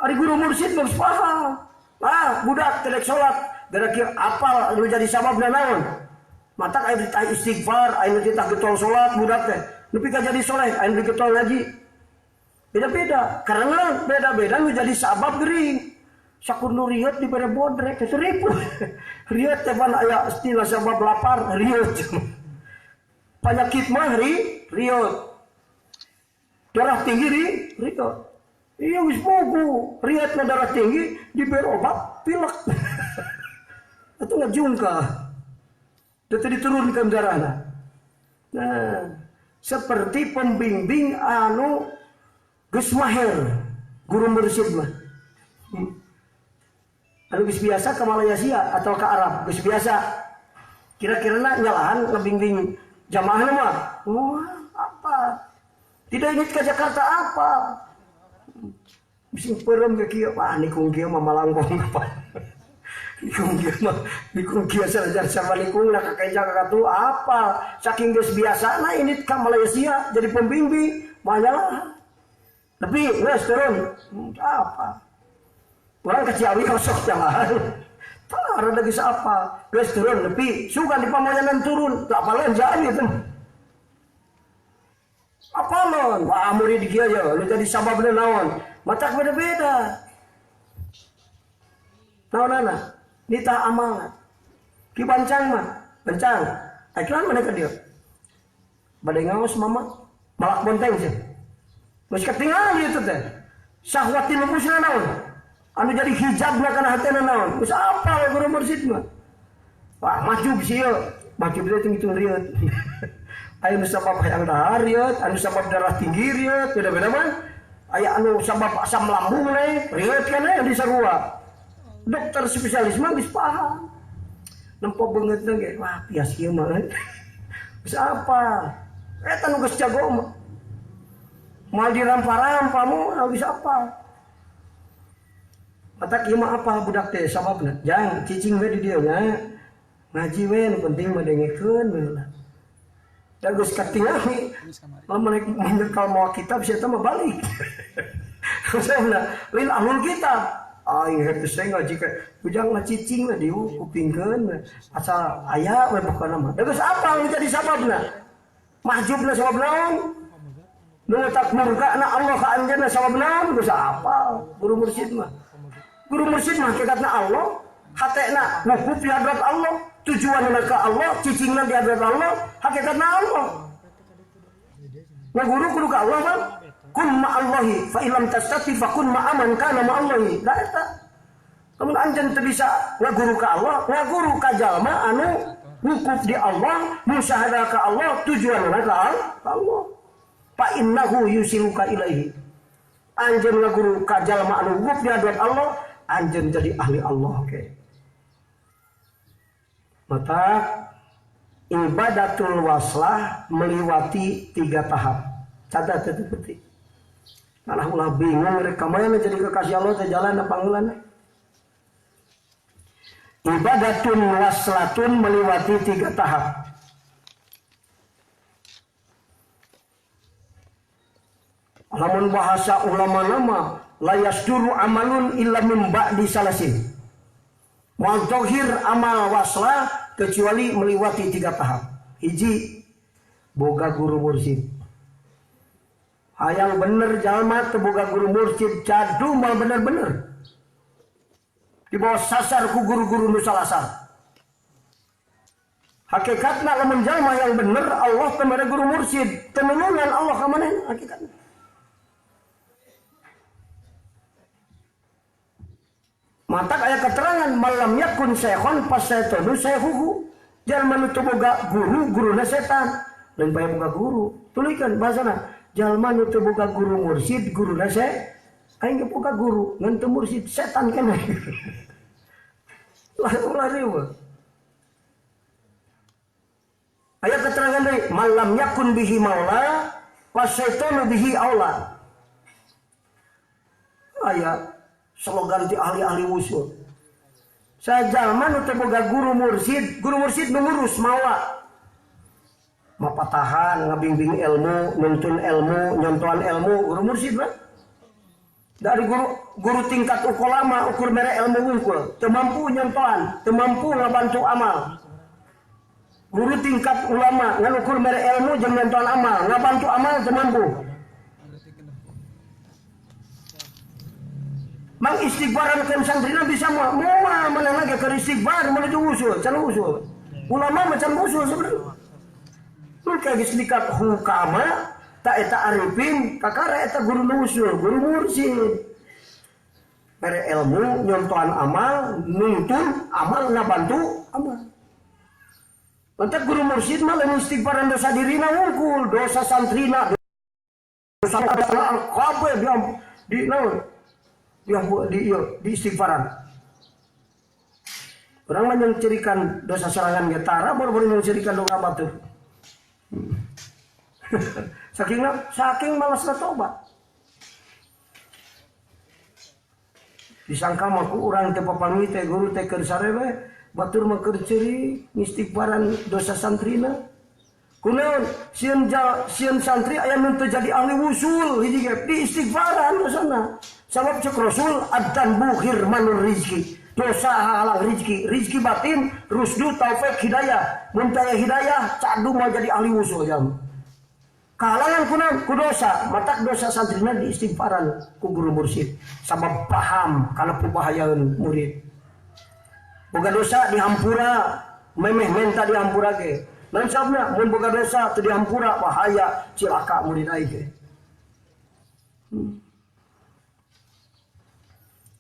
Ari guru mursyid mah geus paham. Ah, budak teu rek salat, gara kieu apal nu jadi sababna naon? Matak aya ditah istighfar, aya nu ditah getol salat budak teh. Nepi ka jadi soleh, aya nu getol ngaji. Beda-beda, karena beda-beda nu jadi sabab gering. Sakur nu rieut dibere bodrek, teh ribu. Rieut teh pan aya istilah sabab lapar, rieut. Penyakit mah rieut. Darah tinggi rieut. Iya wis bogo, rieut na darah tinggi dibere obat pilek. Itu ngejungkah. Teu diturunkan darahna. Nah, seperti pembimbing anu geus maher guru mursyid mah. Anu geus biasa ke Malaysia atau ke Arab, geus biasa. Kira-kira nyalahan ngebimbing jamaah mah. Wah, apa? Tidak ingat ke Jakarta apa? Bising peureum ge kieu, wah nikung kieu mah malangbong apa. Nikung kieu mah, nikung kieu sanajan sama nikung lah kakeja kakatu apa? Saking geus biasana ini ke Malaysia jadi pembimbing, mah nyalahan. Tapi geus turun, apa? Orang ke Ciawi kosok jalan. Tah rada geus apa? Geus turun nepi, sugan di Pamoyanan turun, teu apalan jauh itu. Apalon, wah murid kieu ye, nu jadi sababna naon? Matak beda-beda. Naonana? Nitah amalna. Ki bancang mah, bancang. Iklan mana ka dieu? Bade ngaos mama, malak bonteng sih. Geus katingal ieu teh. Syahwat ti lupusna naon? Anu jadi hijabna kana hatena naon? Geus apal guru mursyid mah. Wah, mahjub sieun. Mahjub teh hitung rieut. Aya nu sabab hayang dahar rieut, anu sabab darah tinggi rieut, beda-beda mah. Aya anu sabab asam lambung we, rieut kan we di sarua. Dokter spesialis mah geus paham. Nempo beungeutna ge, wah pias ieu mah euy. Geus apa? Eta nu geus jago mah. Moal dirampa-rampa moal geus apa? Matak ieu mah apa budak teh sababna? Jang cicing we di dieu nya. Ngaji we nu penting mah dengekeun we lah. Da geus katingali lamun rek menyekel mawa kitab sia mah balik. Sababna lain ahlul kitab. Aing heuh teh ngaji ka ujang mah cicing we diupingkeun we. Asal aya we pokona mah. Da geus apal nu jadi sababna. Mahjubna sabab naon? Nu tak murkana Allah ka anjeunna sabab naon? Geus apal guru mursyid mah. Guru mursyid mah hakikatna Allah, hatena wukuf di hadrat Allah, tujuanna ka Allah, cicingna di hadrat Allah, hakikatna Allah. Nah guru kudu ka Allah kan? Kun ma'allahi fa illam tastati fa kun ma'aman kana ma'allahi. Da eta. Lamun anjeun teu bisa ngaguru ka Allah, ngaguru ka jalma anu wukuf di Allah, musyahadah ka Allah, tujuanna ka Allah. Fa innahu yusiluka ilaihi. Anjeun ngaguru ka jalma anu wukuf di hadrat Allah, anjeun jadi ahli Allah oke. Maka ibadatul waslah melewati 3 tahap. Catat itu penting. Malah ulah bingung rek ka mana jadi kekasih Allah teh jalan apa panggilan. Ibadatun waslatun melewati 3 tahap. Lamun bahasa ulama nama la yasduru amalun illa min ba'di salasin. Wa zahir amal waslah kecuali melewati 3 tahap. Hiji, boga guru mursyid. Hayang bener jalma teu boga guru mursyid cadu mal bener-bener. Di bawah sasar ku guru-guru nu salasar. Hakikatna lamun jalma yang bener Allah teu mere guru mursyid, teu nulungan Allah ka manehna hakikatna. Matak aya keterangan malam yakun syekhon fasaitonu syekhuhu. Jalma nu teu boga guru, guruna setan. Lain bae boga guru. Tuluykeun bahasana. Jalma nu teu boga guru mursyid, guruna setan. Aing ge boga guru, ngan teu mursyid setan keneh. Lah ulah riweuh. Aya keterangan deui, malam yakun bihi maula wasaitonu bihi aula. Aya slogan ti ahli-ahli wusul. Sajalma nu teu boga guru mursyid nu ngurus maula. Mapatahan, ngabingbing ilmu, nuntun ilmu, nyontohan ilmu, guru mursyid mah. Dari guru tingkat ukulama ukur mere ilmu wungkul, teu mampu nyontohan, teu mampu ngabantu amal. Guru tingkat ulama ngan ukur mere ilmu jeung nyontohan amal, ngabantu amal teu mampu. Mang istighfaran kan santrina bisa moal mana lagi keur istighfar menuju usul, can usul. Ulama macam usul sebenarnya. Mun ka geus dikat hukama ta eta arifin kakara eta guru usul, guru mursyid. Mere ilmu nyontohan amal, nuntun amal ngabantu amal. Lantak guru mursyid mah lamun istighfaran dosa dirina wungkul, dosa santrina, dosa kabeh di naon? Di istighfaran. Orang mah nyengcirikan dosa serangan getara, baru-baru nyengcirikan dosa batur. Saking malas tobat. Disangka mah ku urang teu papanggih teh guru teh keur sarewe, batur mah keur ceurik ngistighfaran dosa santrina. Kunaon sieun santri aya nu teu jadi ahli wusul hiji ge di istighfaran dosana. Sabab cek Rasul adzanbu khirmanur rizki. Dosa halang rizki, rizki batin, rusdu taufik hidayah. Mun taya hidayah cadu mau jadi ahli wusul jam. Kahalangan kunaon ku dosa, matak dosa santrina di istighfaran ku guru mursyid. Sabab paham kana pubahayaeun murid. Boga dosa dihampura, memeh menta dihampura ge. Lain sabna mun boga dosa teu dihampura bahaya cilaka murid aing ge.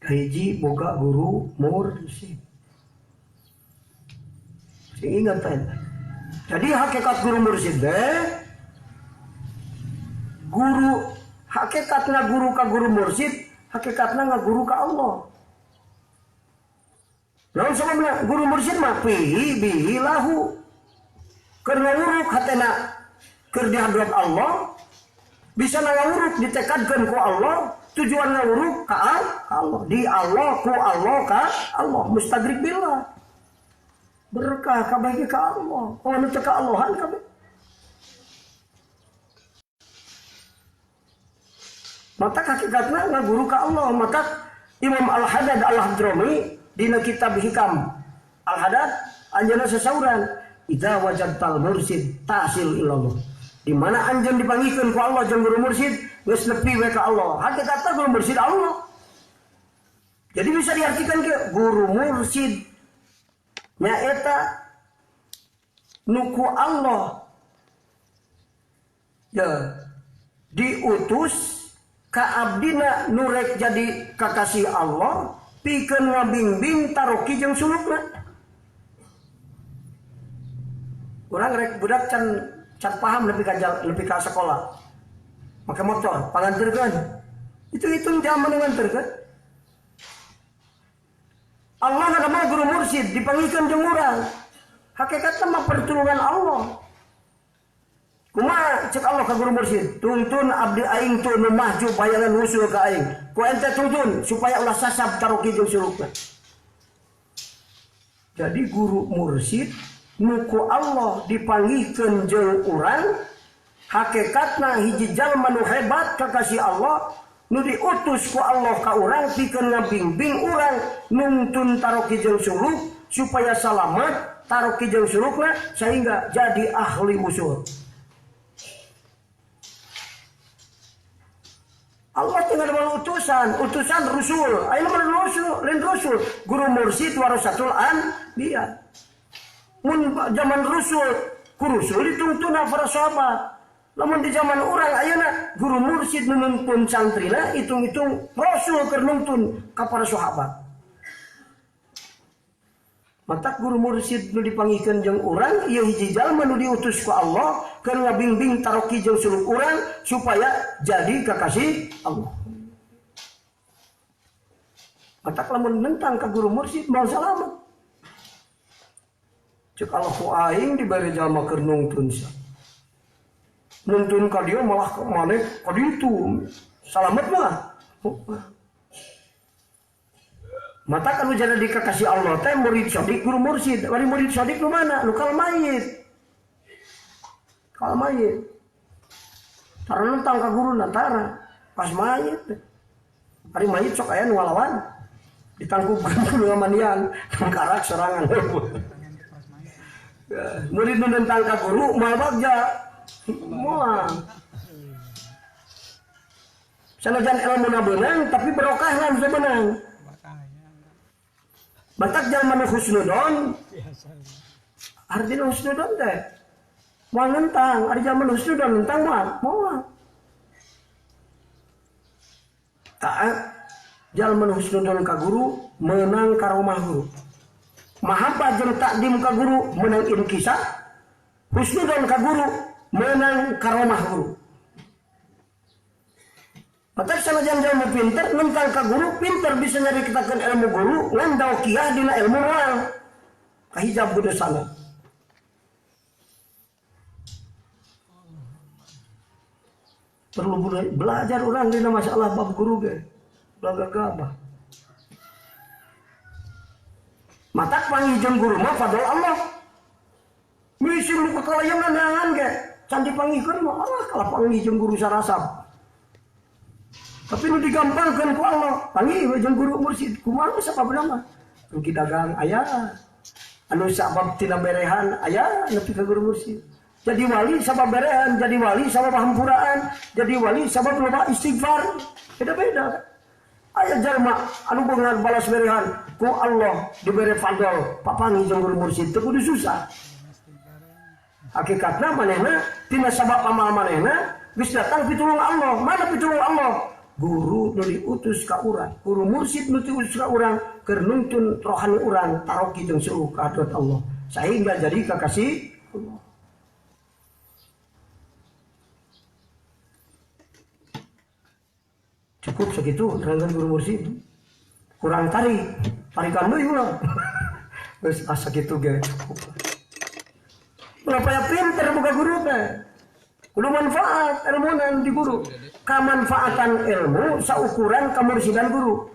Kahiji boga guru mursyid. Sing ingat teh. Jadi hakikat guru mursyid teh guru hakikatna guru ka guru mursyid, hakikatna ngaguru ka Allah. Lamun sababna guru mursyid mah fihi bihi lahu. Keur ngawuruk hatena keur di hadrat Allah, bisa ngawuruk ditekadkeun ku Allah, tujuan ngawuruk ka Allah, di Allah ku Allah ka Allah, mustagrik billah. Berkah kabeh ka Allah. Oh anu teu ka Allahan kabeh. Maka hakikatna ngaguru ka Allah. Maka Imam Al-Haddad Al-Hadrami dina kitab Hikam Al-Haddad anjeunna sasauran idza wajadtal mursyid tahsil ilallah. Di mana anjeun dipanggihkeun ku Allah jeung guru mursyid geus nepi we ka Allah. Hakikatna guru mursyid Allah. Jadi bisa diartikan ke guru mursyid nyaeta nu ku Allah ya diutus ka abdina nurek jadi kakasih Allah Pikeun ngabingbing taroki jeung sulukna. Urang rek budak can paham lebih ka sekolah. Make motor, panganterkeun. Itu hitung zaman nganterkeun. Allah ngadamel guru mursyid dipanggilkeun jeung urang. Hakikatna mah pertulungan Allah. Kumaha cek Allah ka guru mursyid, tuntun abdi aing tu nu mahjub bayangan wusul ka aing. Ku ente tuntun supaya ulah sasab taroki jeung sulukna. Jadi guru mursyid nu ku Allah dipanggihkeun jeung urang, hakikatna hiji jalma nu hebat kakasih Allah nu diutus ku Allah ka urang pikeun ngabingbing urang nuntun taroki jeung suluk supaya salamat taroki jeung sulukna sehingga jadi ahli wusul. Allah tinggal dengan utusan, utusan rusul. Ayo mana rusul, lain rusul. Guru mursyid warasatul anbiya. Mun zaman rusul, ku rusul dituntuna para sahabat. Lamun di zaman urang ayeuna guru mursyid nuntun santrina hitung-hitung rasul keur nuntun ka para sahabat. Matak guru mursyid nu dipanggihkeun jeung urang ieu hiji jalma nu diutus ku Allah keur ngabingbing taroki jeung suluk urang supaya jadi kakasih Allah. Matak lamun nentang ka guru mursyid moal salamet. Cek Allah ku aing dibere jalma keur nungtun sa. Nuntun ka dieu malah maneh ka ditu. Salamet mah. Mata kan jadi dikasih Allah teh murid sodik guru mursyid. Wali murid sodik nu mana? Nu kal mayit. Kal mayit. Tara nentang ka guru tara. Pas mayit. Ari mayit sok aya nu ngalawan. Ditangkupkeun ku nu ngamanian, karak sorangan. Murid nu nentang ka guru moal bagja. Moal. Sanajan ilmuna beunang tapi barokahna teu beunang. Batak jalma nu husnudon, artinya husnudon teh moal nentang, ari jalma nu husnudon nentang moal, moal. Taat jalma nu husnudon ka guru meunang karomah guru. Mahabbah jeung takdim ka guru meunang inkisah, husnudon ka guru meunang karomah guru. Batak sanajan jalma pinter nentang ka guru pinter bisa nyaritakeun ilmu guru ngan daukiah dina ilmu moal kahijab kudu sana. Perlu belajar urang dina masalah bab guru ge. Ulah gagabah. Matak panggih jeung guru mah fadl Allah. Misi nu kakalayangan neangan ge can dipanggihkeun mah Allah kalah panggih jeung guru sarasab. Tapi nu digampangkeun ku Allah, panggih we jeung guru mursyid, kumaha sababna mah? Rugi dagang aya, anu sabab tina berehan aya nepi ka guru mursyid. Jadi wali sabab berehan, jadi wali sabab hampuraan, jadi wali sabab loba istighfar. Beda-beda. Aya jalma anu beungar balas berehan ku Allah dibere fadl, papanggih jeung guru mursyid teu kudu susah. Hakikatna manehna tina sabab amal manehna geus datang pitulung Allah. Mana pitulung Allah? Guru nu diutus ka urang, guru mursyid nu diutus ka urang keur nuntun rohani urang taroki jeung suluh ka hadrat Allah sehingga jadi kakasih Allah. Cukup segitu terangkan guru mursyid. Kurang tarik, tarikan deui ulah. Geus asa kitu ge cukup. Ulah paya pinter boga guru teh. Kudu manfaat ilmuna di guru. Kamanfaatan ilmu saukuran kamursidan guru.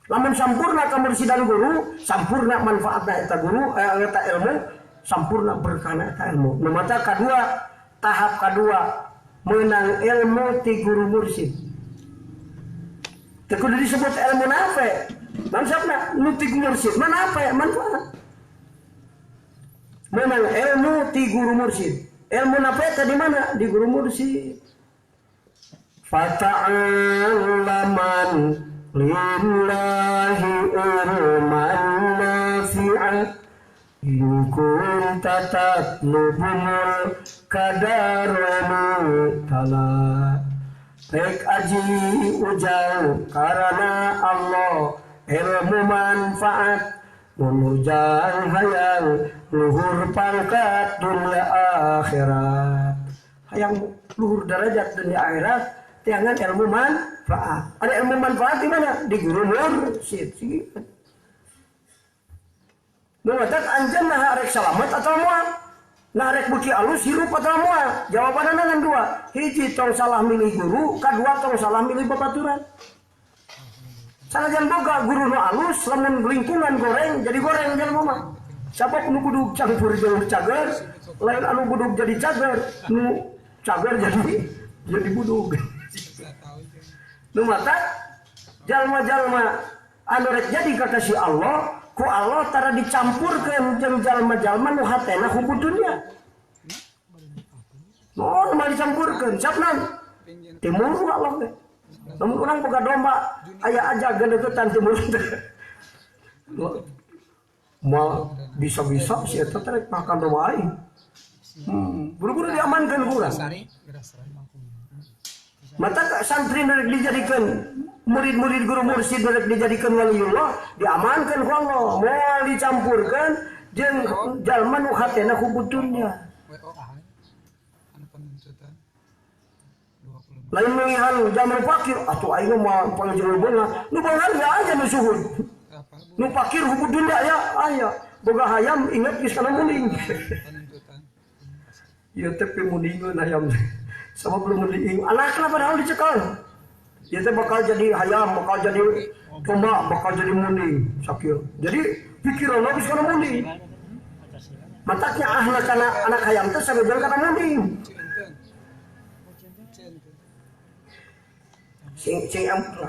Lamun sampurna kamursidan guru, sampurna manfaatna eta guru, eta ilmu, sampurna berkahna eta ilmu. Nu mata kadua, tahap kadua meunang ilmu ti guru mursyid. Teu kudu disebut ilmu nafe. Maksudna nu ti guru mursyid mah nafe manfaat. Meunang ilmu ti guru mursyid. Ilmu nafe teh di mana? Di guru mursyid. Fata'allaman lillahi ilman nafi'a in kunta tatlubul kadarani tala. Rek aji ujang karena Allah ilmu manfaat munujang hayang luhur pangkat dunia akhirat. Hayang luhur derajat dunia akhirat tiangan ilmu manfaat. Ada ilmu manfaat di mana? Di guru mursyid. Nu matak anjeun nah rek salamet atau moal? Nah rek beuki alus hirup atau moal? Jawabanna ngan dua. Hiji tong salah milih guru, kadua tong salah milih babaturan. Sanajan boga guru nu alus lamun lingkungan goreng jadi goreng jelema mah. Sabab nu budug campur jeung cager, lain anu budug jadi cager, nu cager jadi budug. Nu matak jalma-jalma anu rek jadi kakasih Allah, ku Allah tara dicampurkeun jeung jalma-jalma nu hatena hubud dunya. Moal mah dicampurkeun, sapna timur Allah teh. Lamun urang boga domba aya aja gedeketan timur teh. Moal bisa-bisa si eta teh rek makan domba aing. Buru-buru diamankeun ku urang. Mata santri rek dijadikeun murid-murid guru mursyid rek dijadikeun waliullah diamankeun ku Allah, moal dicampurkeun jeung jalma nu hatena hubud dunya. Lain melihan jalma fakir atuh aing mah pangjero beunah nu beunah ya aja nu suhud. Nu fakir hubud dunya ya aya boga hayam inget geus kana muning. Ieu teh pimuningeun hayam. Sama belum mending anakna padahal dicekal. Dia teh bakal jadi hayam, bakal jadi domba, bakal jadi muning, sakieu. Jadi pikiran geus kana muning. Mataknya ahna kana anak hayam teh sanajan kana muning. Sing sing ampun.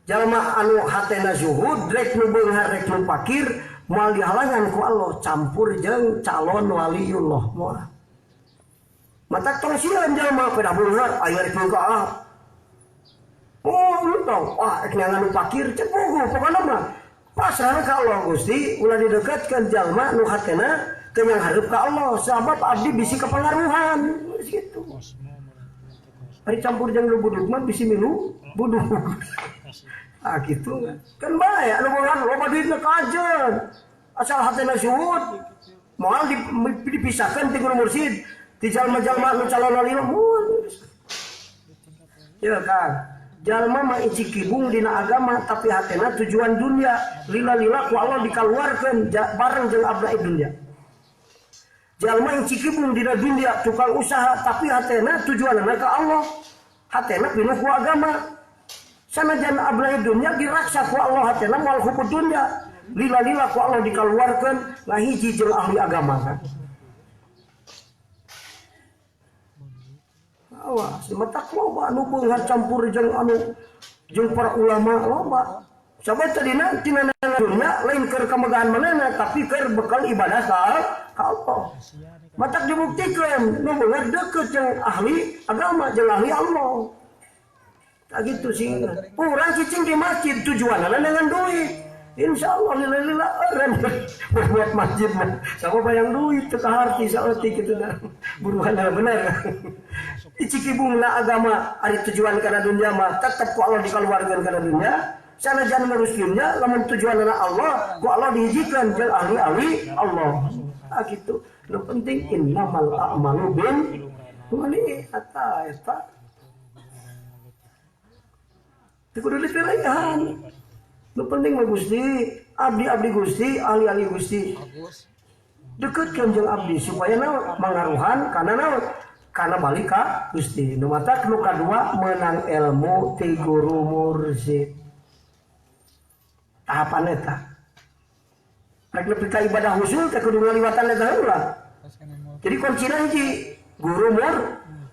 Jalma anu hatena zuhud rek nu beunghar rek nu fakir moal dihalangan ku Allah campur jeung calon waliullah moal. Mata tong sieun jalma pada beunghar aya rek ka ah. Oh, lu tong, ah rek nyangan nu fakir cek puguh pokona mah. Pasrah ka Allah Gusti ulah didekatkeun jalma nu hatena teu hareup ka Allah sabab abdi bisi kepengaruhan gitu. Ari campur jeung nu budug mah bisi milu budug. Ah gitu kan bae anu beunghar loba duitna kajeun. Asal hatena suhud moal dipisahkeun ti guru mursyid. Di jalma-jalma nu calon wali mun. Ya kan. Jalma mah icikibung dina agama tapi hatena tujuan dunia. Lila-lila ku Allah dikaluarkeun bareng jeung abna dunia. Jalma icikibung dina dunia tukang usaha tapi hatena tujuanna ka Allah. Hatena pinuh ku agama. Sanajan abna dunia diraksa ku Allah hatena moal hubud dunia. Lila-lila ku Allah dikaluarkeun ngahiji jeung ahli agama kan. Awas, matak loba anu beunghar campur jeung anu jeung para ulama loba. Sabab tadina tina dunya lain keur kamegahan manehna tapi keur bekal ibadah ka Allah. Matak dibuktikeun nu beunghar deukeut jeung ahli agama jeung ahli Allah. Tak gitu sih. Urang cicing di masjid tujuanna dengan duit. Insya Allah lila-lila eureun berbuat masjid mah. Sabab bayang duit teu kaharti saeutik kitu dah. Buruhan bener. Icikibungna agama ari tujuan kana dunia mah tetep ku Allah dikaluarkeun kana dunia. Sanajan ngurus dunia lamun tujuanna Allah ku Allah dihijikeun jeung ahli-ahli Allah. Ah kitu. Nu penting innamal a'malu bin niat eta. Teu kudu dipilihan. Nu penting mah Gusti, abdi-abdi Gusti, ahli-ahli Gusti. Deketkeun jeung abdi supaya naon mangaruhan kana naon? Kana balik ka Gusti. Nu matak nu kadua meunang ilmu ti guru mursyid. Tahapan eta. Rek nepi ka ibadah husul teh kudu ngaliwatan eta heula. Jadi kuncina hiji guru mur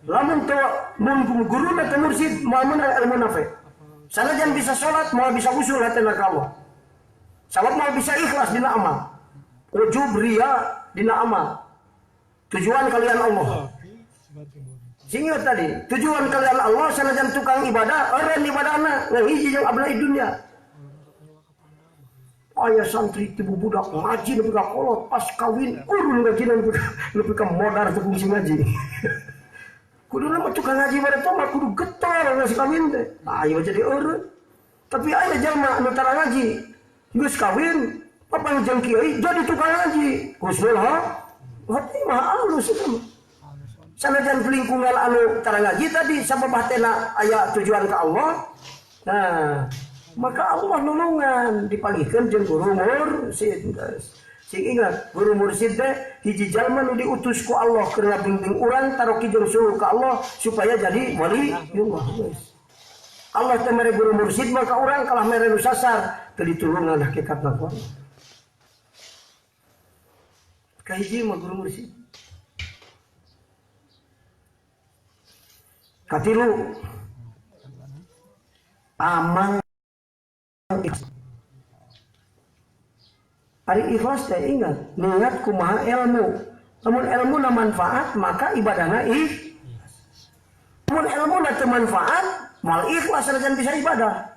lamun teu mun guru teh mursyid moal meunang ilmu nafe. Sanajan bisa salat moal bisa usul hatena ka Allah. Sabab moal bisa ikhlas dina amal. Ujub riya dina amal. Tujuan kalian Allah. Sehingga tadi tujuan kalian Allah sanajan tukang ibadah eureun ibadahna ngahiji jeung abna dunya. Aya santri tibu budak ngaji nepi ka kolot pas kawin urun ngajinan nepi ka modar teu fungsi ngaji. Kuduna mah tukang ngaji mah teh mah kudu getar geus kawin teh. Ah ieu jadi eureun. Tapi aya jalma anu tara ngaji, geus kawin, papanggih jeung kiai jadi tukang ngaji. Husnul khotimah alus eta mah. Sanajan lingkungan anu tara ngaji tadi sabab hatena aya tujuan ka Allah. Nah, maka Allah nulungan dipanggihkeun jeung guru mursyid. Sing ingat, guru mursyid teh hiji jalma nu diutus ku Allah keur ngabimbing urang taroki jeung suruh ka Allah supaya jadi wali Allah. Allah teh mere guru mursyid maka urang kalah mere nu sasar teu ditulungan hakikatna ku Allah. Kahiji mah guru mursyid. Katilu amal ari ikhlas teh ingat niat kumaha ilmu. Lamun ilmu na manfaat maka ibadahna ikhlas. Lamun ilmu na teu manfaat moal ikhlas sanajan bisa ibadah.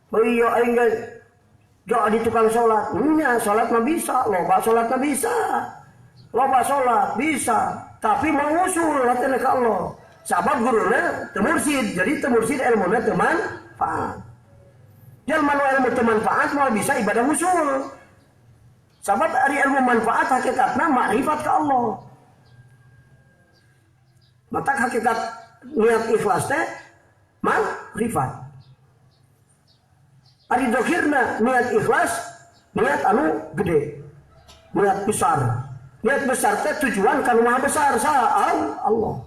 Oh iya aing ge jadi tukang salat. Nya salat mah bisa, loba salat mah bisa. Loba salat bisa, tapi mau usul hatena ka Allah. Sabab guruna teu mursyid, jadi teu mursyid ilmuna teu manfaat. Jalma nu ilmu teu manfaat moal bisa ibadah usul. Sabab ari ilmu manfaat hakikatna makrifat ka Allah. Matak hakikat niat ikhlas teh makrifat. Ari dohirna niat ikhlas niat anu gede, niat besar. Niat besar teh tujuan ka nu maha besar saha Allah.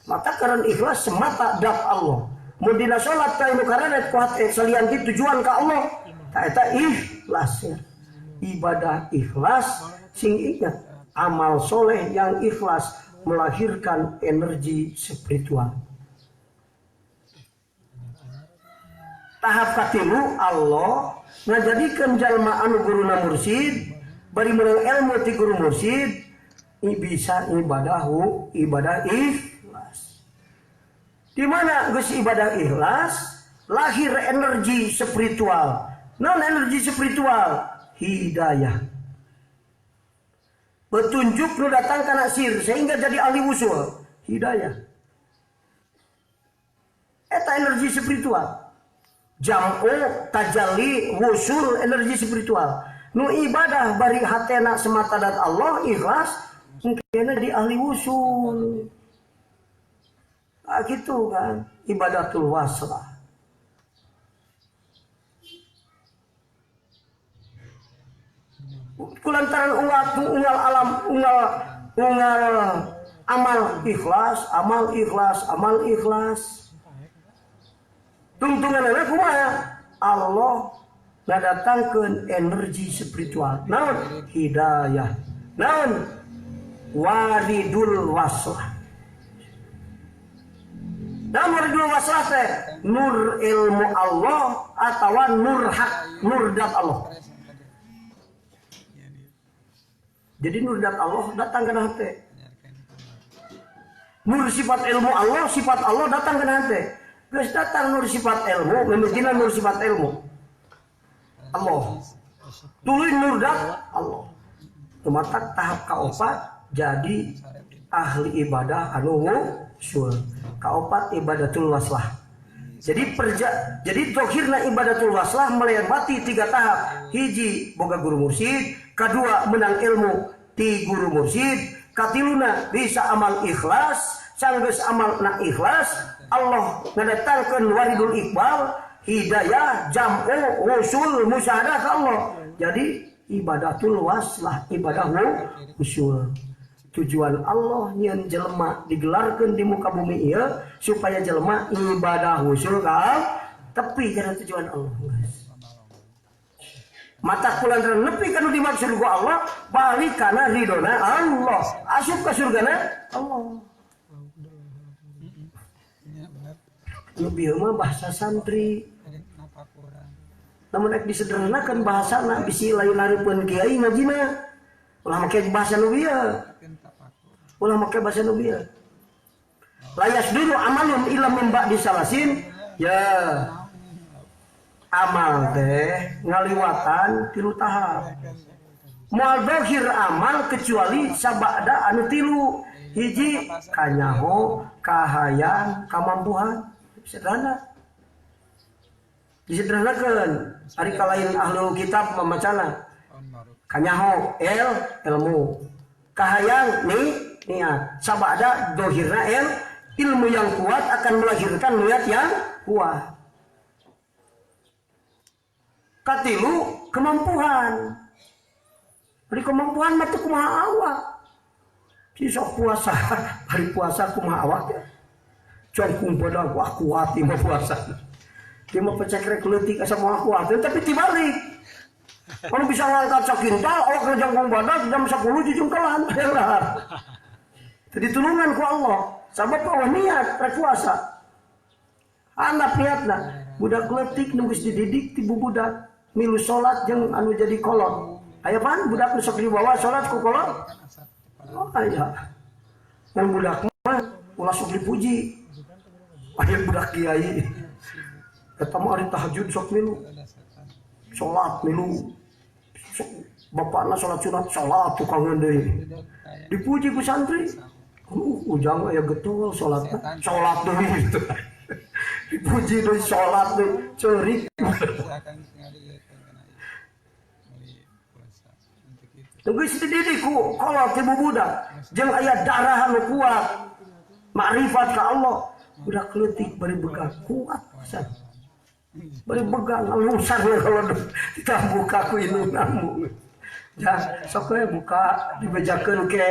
Maka karena ikhlas semata dap Allah. Mun dina salat teh nu karenet kuat salian ti tujuan ka Allah, ta eta ikhlas ya. Ibadah ikhlas sing ingat amal soleh yang ikhlas melahirkan energi spiritual. Tahap katilu Allah ngajadikeun jalma anu guruna mursyid bari meunang ilmu ti guru mursyid bisa ibadahu ibadah ikhlas. Di mana geus ibadah ikhlas lahir energi spiritual. Naon energi spiritual? Hidayah. Petunjuk nu datang kana sir sehingga jadi ahli usul. Hidayah. Eta energi spiritual. Jam'u tajalli wusul energi spiritual. Nu ibadah bari hatena semata dat Allah ikhlas mungkin jadi ahli wusul. Ah gitu kan, ibadatul waslah. Kulantaran unggal alam unggal amal ikhlas, amal ikhlas, amal ikhlas. Tungtunganna kumaha? Allah ngadatangkeun energi spiritual. Naon? Hidayah. Naon? Waridul waslah. Naon waridul waslah teh? Nur ilmu Allah atawa nur hak, nur dat Allah. Jadi nur dat Allah datang ke hati. Nur sifat ilmu Allah, sifat Allah datang ke hati. Geus datang nur sifat ilmu, mimitina nur sifat ilmu Allah. Tuluy nur dat Allah. Tumatak tahap kaopat jadi ahli ibadah anu usul. Kaopat ibadatul waslah. Jadi jadi dohirna ibadatul waslah melewati tiga tahap. Hiji boga guru mursyid, kedua menang ilmu ti guru mursyid, katiluna bisa amal ikhlas, sanggeus amal na ikhlas, Allah ngadatangkeun waridul iqbal, hidayah, jam'u, usul, musyahadah ka Allah. Jadi ibadatul waslah, ibadah usul. Tujuan Allah nyeun jelema digelarkeun di muka bumi ieu supaya jelema ibadah usul ka tepi kana tujuan Allah. Mata kulantaran nepi kanu dimaksud ku Allah, balik kana ridona Allah, asup ka surgana Allah. Lebih mah bahasa santri. Namun ek disederhanakan bahasana bisi lain hareupeun kiai ngajina. Ulah make bahasa nu bieu. Ulah make bahasa nu bieu. Layas dulu amalun ila min ba'di salasin. Ya. Amal teh ngaliwatan tilu tahap. Moal dohir amal kecuali sabada anu tilu. Hiji kanyaho, kahayang, kamampuhan. Sederhana. Disederhanakeun ari kalain ahlul kitab mamacana. Kanyaho ilmu. Kahayang niat. Sabada dohirna ilmu yang kuat akan melahirkan niat yang kuat. Katilu kemampuan. Ari kemampuan mah teu kumaha awak. Si sok puasa, hari puasa kumaha awak ya. Congkung badag wah kuat ieu mah puasa. Dia mah pecekrek leutik asa moal kuat, tapi tibalik. Kalau bisa ngangkat sakintal, awak ke jangkung badag jam 10 jujungkelan. Jadi tulungan ku Allah. Sabab Allah niat rek puasa. Anak niatna budak leutik nu geus dididik ti bubudak milu salat jeung anu jadi kolot. Aya pan budak nu sok dibawa salat ku kolot? Oh aya. Ngan budak mah ulah sok dipuji. Aya budak kiai. Eta mah ari tahajud sok milu. Salat milu. Bapakna salat sunat, salat tukangan deui. Dipuji ku santri. Ujang aya getol salatna, salat deui gitu. Dipuji deui salat deui, ceurik. Geus dididik ku kolot ti bubudak jeung aya darah anu kuat makrifat ka Allah. Budak leutik bari begang kuat pisan. Bari begang alusar we kalau kita buka ku indungna. Ja sok we buka dibejakeun ke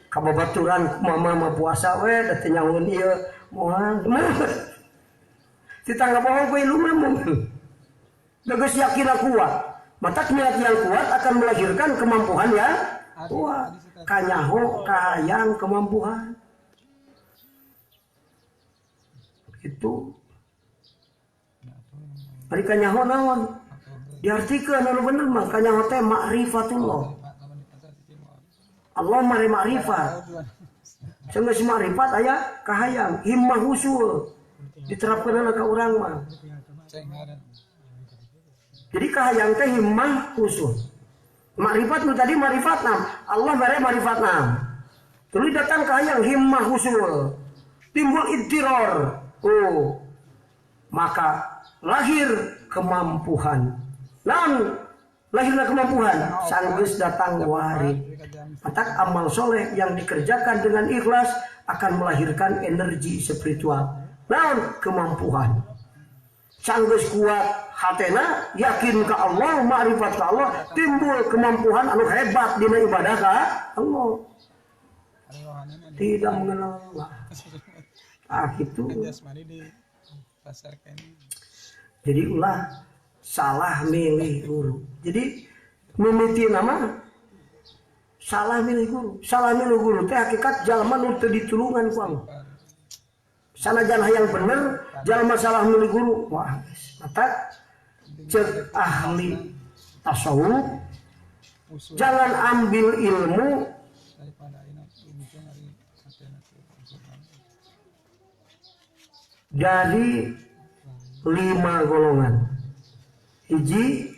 ka babaturan mama mah puasa we da teu nyaun ieu moal. Ditangga bohong ku indungna mah. Da geus yakin kuat. Maka niat yang kuat akan melahirkan kemampuan yang kuat. Kanyaho kahayang kemampuan. Itu. Ari kanyaho naon? Diartikeun anu bener mah kanyaho teh ma'rifatullah. Allah mare ma'rifat. Sanggeus ma'rifat aya kahayang, himmah husul. Diterapkeunana ka urang mah. Jadi kahayang teh himmah husul. Makrifat nu tadi makrifat nam. Allah bare makrifat nam. Tuluy datang kahayang himmah husul. Timbul iddiror. Oh. Maka lahir kemampuan. Naon lahirna kemampuan? Sanggeus datang warid. Matak amal soleh yang dikerjakan dengan ikhlas akan melahirkan energi spiritual. Naon kemampuan. Sanggeus kuat hatena, yakin ke Allah, ma'rifat ke Allah, timbul kemampuan anu hebat dina ibadah ka Allah. Tidak mengenal Allah. Ah gitu. Jadi ulah salah milih guru. Jadi mimiti nama salah milih guru. Salah milih guru teh hakikat jalma nu teu ditulungan ku Allah. Sanajan hayang bener, jalma salah milih guru. Wah, maka cek ahli tasawuf jangan ambil ilmu dari 5 golongan. Hiji,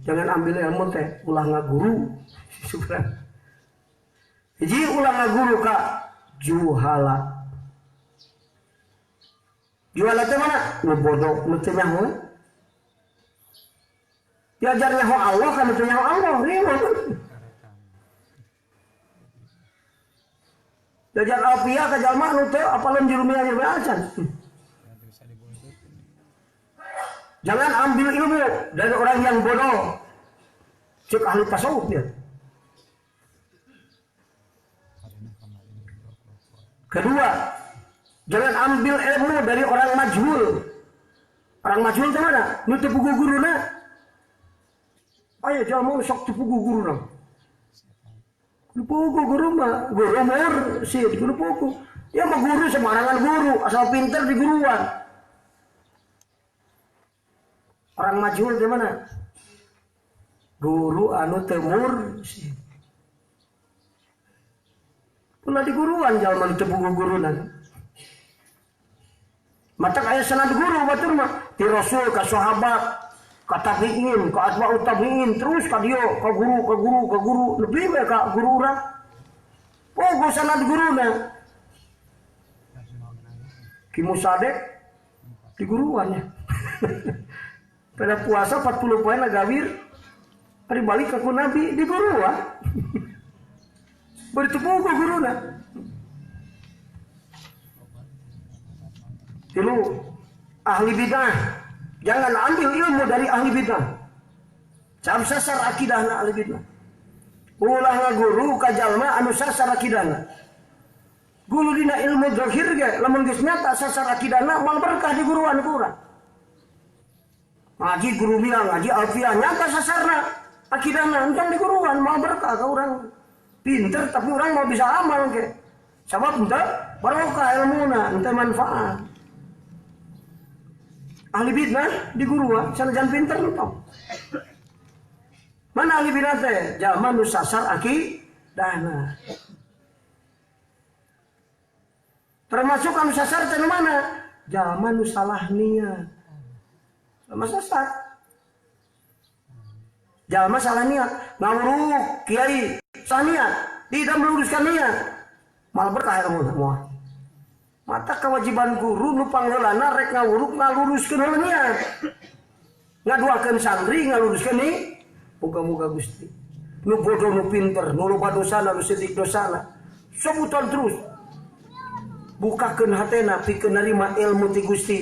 jangan ambil ilmu teh ulah ngaguru. Hiji ulah ngaguru ka juhala. Juhala teh mana? Nu bodoh, nu teu nyaho. Diajar nyaho Allah kan nu teu nyaho Allah, riweuh. Diajar alfiah ka jalma nu teu apaleun jurumiyah jeung acan. Jangan ambil ilmu dari orang yang bodoh. Cek ahli tasawuf dia. Kedua, jangan ambil ilmu dari orang majhul. Orang majhul itu mana? Nu teu puguh guruna. Aya jalma sok teu puguh guruna. Nu puguh guru mah, guru mursyid, guru puguh. Ya mah guru sembarangan guru, asal pinter di guruan. Orang majhul di mana? Guru anu teu mursyid. Ulah di guruan jalma nu teu puguh guruna. Matak aya sanad guru batur mah ti rasul ka sahabat ka tabiin ka atba'ut tabiin terus ka dieu ka guru ka guru ka guru lebih we ka guru urang. Puguh sanad guruna. Ki Musadek Di guruannya. Pada puasa 40 poe gawir. Ari balik ka ku Nabi di guruan. Bari teu puguh guruna. Tilu ahli bidah. Jangan ambil ilmu dari ahli bidah. Cam sasar akidahna ahli bidah. Ulah ngaguru ka jalma anu sasar akidahna. Guru dina ilmu zahir ge lamun geus nyata sasar akidahna moal berkah di guruan ku urang. Ngaji guru bilang ngaji alfiah nyata sasarna akidahna entong di guruan moal berkah ka urang. Pinter tapi urang mau bisa amal ge. Sabab henteu barokah ilmuna, henteu manfaat. Ahli bid'ah di guruan sanajan pinter entong. Mana ahli bid'ah teh? Jalma nu sasar akidahna. Termasuk anu sasar teh nu mana? Jalma nu salah niat. Jalma sasar. Jalma salah niat, ngawuruk kiai salah niat, tidak meluruskan niat. Malah berkah ilmu semua. Mata kewajiban guru nu pangheulana rek ngawuruk ngaluruskeun heula niat. Ngaduakeun santri ngaluruskeun ni moga-moga Gusti. Nu bodoh nu pinter, nu loba dosana nu seutik dosana. Sebutan terus. Bukakeun hatena pikeun narima ilmu ti Gusti.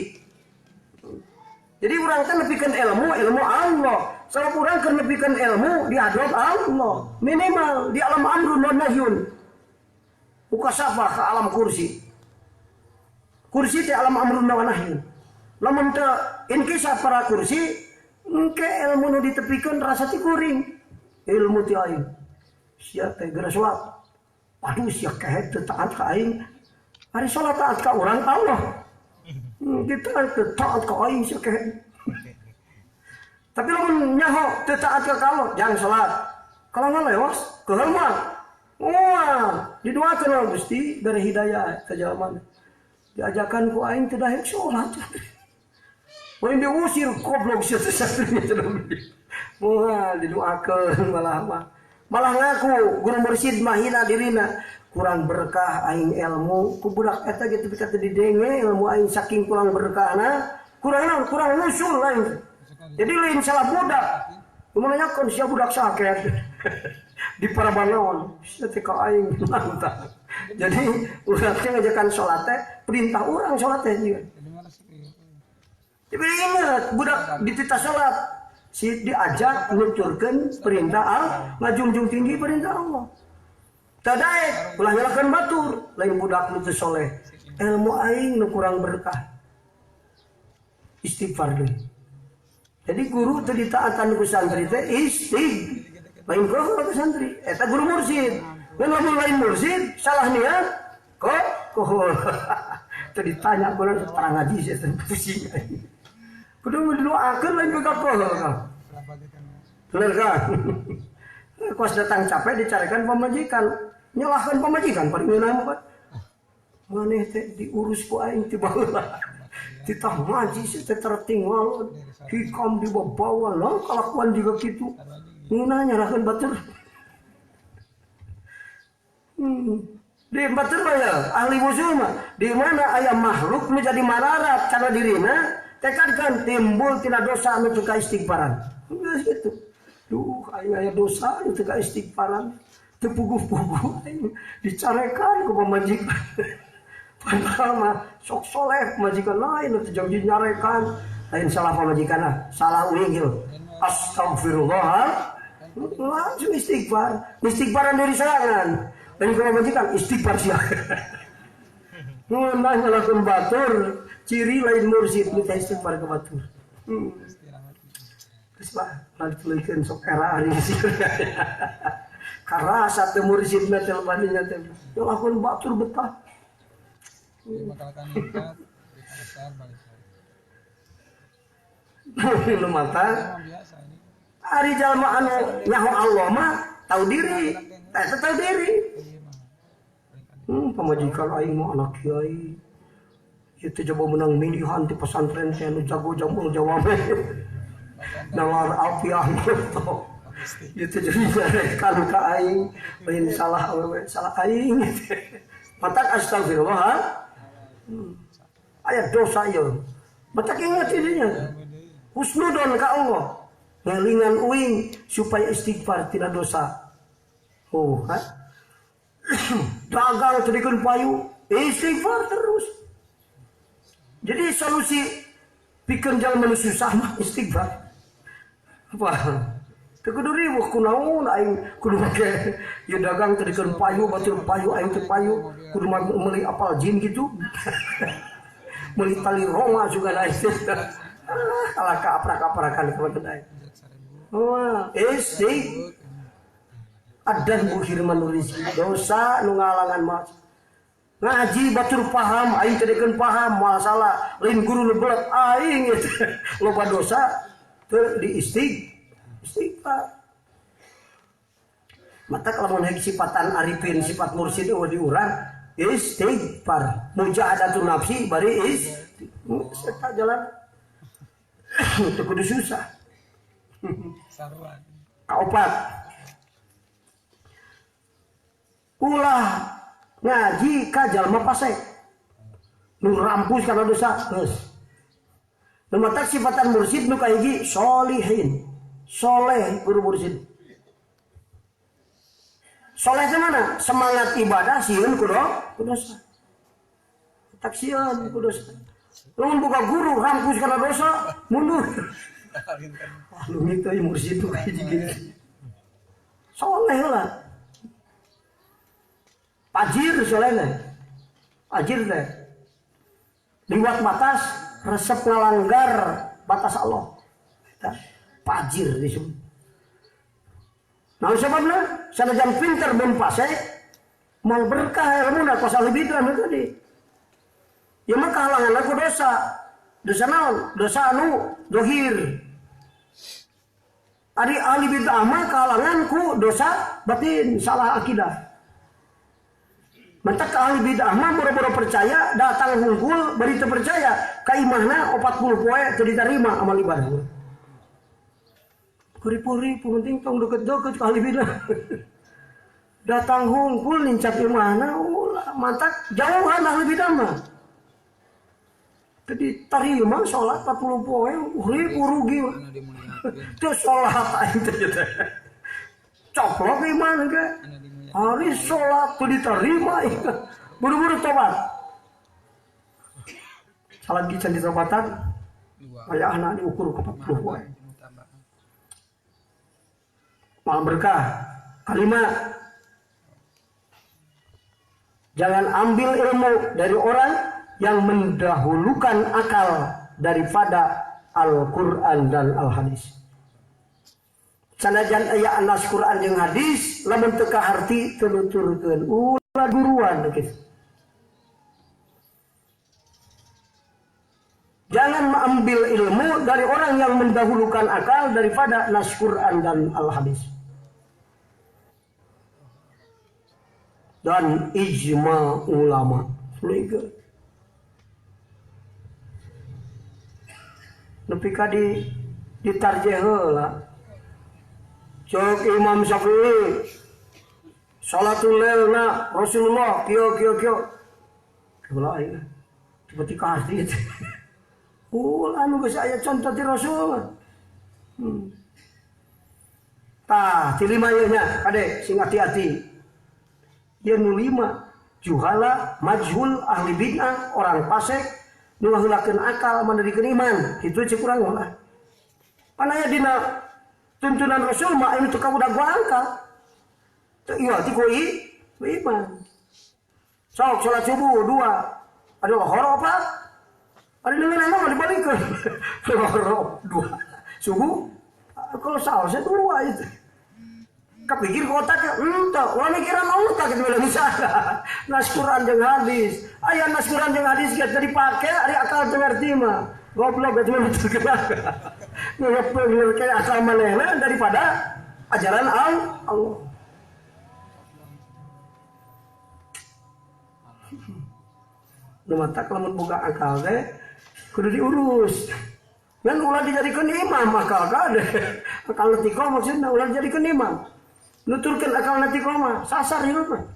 Jadi urang teh nepikeun ilmu, ilmu Allah. Sabab urang keur nepikeun ilmu di hadrat Allah. Minimal di alam amrun wa nahyun. Mukasafah ke alam kursi. Kursi teh alam amrun wa nahyun. Lamun teu inkisaf para kursi, engke ilmu nu ditepikeun rasa ti kuring. Ilmu ti aing. Sia teh geura salat. Aduh sia kehet teu taat ka aing. Ari salat taat ka urang Allah. Kita teu taat ka aing sia kehet. Tapi lamun nyaho teu taat ka Allah, jangan salat. Kalau ngalewas keheul mah. Wah, didoakeun lah Gusti dari hidayah ka jalma. Diajakan ku aing teu daek salat. Lain diusir goblok sia teh satrinya teh. Wah, didoakeun malah mah. Malah ngaku guru mursyid mah hina dirina. Kurang berkah aing ilmu ku budak eta ge teu teu didenge ilmu aing saking kurang berkahna, kurang naon, kurang usul aing. Jadi lain salah budak. Kumaha nanyakeun sia budak saket. Di parabanaon sia teh ka aing mantap. Jadi urang teh ngajakan salat teh perintah urang salat teh juga. Tapi ingat budak dititah salat si diajak nuturkeun perintah Allah, ngajungjung tinggi perintah Allah. Teu daek ulah nyalakeun batur, lain budak nu teu soleh. Ilmu aing nu kurang berkah. Istighfar deui. Jadi guru teu ditaatan ku santri teh istighfar. Lain guru ku santri, eta guru mursyid. Mun lamun lain mursyid salah niat kok kohol. Teu ditanya kulo parang ngaji sia teh pusing. Kudu didoakeun lain ka kohol ka. Bener kan? Kos datang capek dicarikan pamajikan, nyalahkan pamajikan paling ngeunah mah. Maneh teh diurus ku aing ti baheula. Titah ngaji sia teh tertinggal, hikam dibawa lah kalakuan juga kitu. Ngeunah nyalahkeun batur. Di batur mah ya, ahli wusul mah di mana aya makhluk nu jadi mararat kana dirina, tekadkan timbul tina dosa anu teu kaistighfaran. Geus kitu. Duh, aing aya dosa anu teu kaistighfaran, teu puguh-puguh aing dicarekan ku pamajikan. Padahal mah sok soleh pamajikan lain teu janji nyarekan. Lain salah pamajikan lah, salah uing ieu. Astagfirullah. Langsung istighfar. Istighfaran dari sorangan. Lain ku pamajikan istighfar sia. Ngeunah nyalahkeun batur, ciri lain mursyid minta istighfar ke batur. Terus lah, ditulikeun sok era ari sih. Karasa teh mursyid mah teh lebaninya teh. Nyalahkeun batur betah. Nu mata ari jalma anu nyaho Allah mah tahu diri, eta tahu diri. Pamajikan aing mah anak kiai. Ieu teh coba menang milihan ti pesantren teh anu jago jambul jawab. Nalar alfiah gitu. Ieu teh jadi nyarekan ka aing, lain salah awewe, salah aing. Matak astagfirullah. Aya dosa ieu. Batak ingat dirinya. Husnudon ka Allah. Ngelingan uing supaya istighfar tidak dosa. Oh, ha? Dagang tadikeun payu, istighfar terus. Jadi solusi pikeun jalma nu susah mah istighfar. Apa? Teu kudu riweuh kunaon aing kudu make ieu dagang tadikeun payu, batur payu aing teu payu, kudu meuli apal jin gitu. Meuli tali Roma juga lain. Kalah kaaprak-aprakan ka aing. Wah, istighfar. Adan bu hirman rizki dosa nu ngalangan mah. Ngaji batur paham aing teu dikeun paham moal salah lain guru nu belet aing eta loba dosa teu di istighfar. Mata lamun heg sifatan arifin sifat mursid eueuh di urang istighfar mujahadatun nafsi bari eta jalan teu kudu susah. Kaopat ulah ngaji ka jalma pasek nu rampus kana dosa geus. Nu matak sifatan mursid nu kahiji solihin, soleh guru mursid. Soleh teh mana? Semangat ibadah sieun ku dosa. Tak sieun ku dosa. Lamun boga guru rampus kana dosa mundur. Wah, lu gitu mursid tuh kahiji gitu. Soleh lah. Pajir soleh, pajir teh, liwat batas, resep ngalanggar batas Allah, pajir disebut. Nah sebabna, sanajan pinter mun pasek, mal berkah ilmuna kos ahli bidah tadi. Ya mah kahalangan aku dosa, dosa naon, dosa anu dohir. Ari ahli bidah mah kahalangan ku dosa batin, salah akidah. Mentak ahli bid'ah mah boro-boro percaya datang hungkul bari teu percaya ka imahna 40 poe teu diterima amal ibadah. Kuri-puri penting tong deket-deket ka ahli bid'ah. Datang hungkul nincap imahna ulah mantak jauhan ahli bid'ah mah. Teu diterima salat 40 poe ribu rugi. Teu salat aing teh. Coplok imahna ge. Hari sholat tuh diterima, buru-buru tobat. Salat gican ditobatan, kayak anak diukur ke 40 poe. Malam berkah. Kelima, jangan ambil ilmu dari orang yang mendahulukan akal daripada Al-Quran dan Al-Hadis. Sanajan aya anas Quran jeung hadis lamun teu kaharti teu nuturkeun ulah guruan geus. Jangan mengambil ilmu dari orang yang mendahulukan akal daripada nas Quran dan Al-Hadis. Dan ijma ulama. Nepi ka di ditarjeh heula. Cok Imam Syafi'i salatul lailna Rasulullah kieu kieu kieu. Heula aing seperti kahati. Ulah anu geus aya contoh ti Rasul. Tah, ti lima ieu nya kade sing hati-hati. Ieu nu lima, juhala, majhul, ahli bid'ah, orang fasik, nu ngaheulakeun akal mandirikeun iman. Kitu cek urang mah. Pan aya dina tuntunan Rasul mah anu teu kabudak gua angka. Teu ieu ti ku iman. Sok salat subuh dua. Ada lohor apa? Ada dengan nama dibalikeun. Lohor dua. Subuh kalau saosnya dua itu. Kepikir ke otaknya, entah, ulah mikiran otak itu bilang misalnya. Nas Quran jeung hadis. Aya nas Quran jeung hadis geus dipake ari akal teu ngarti mah. Goblok geus mah betul ngerti akal manehna daripada ajaran Allah. Nu matak lamun boga akal teh kudu diurus. Ngan ulah dijadikeun imam akal kade. Akal letiko maksudna ulah dijadikeun imam. Nuturkeun akal letiko mah sasar hirup mah.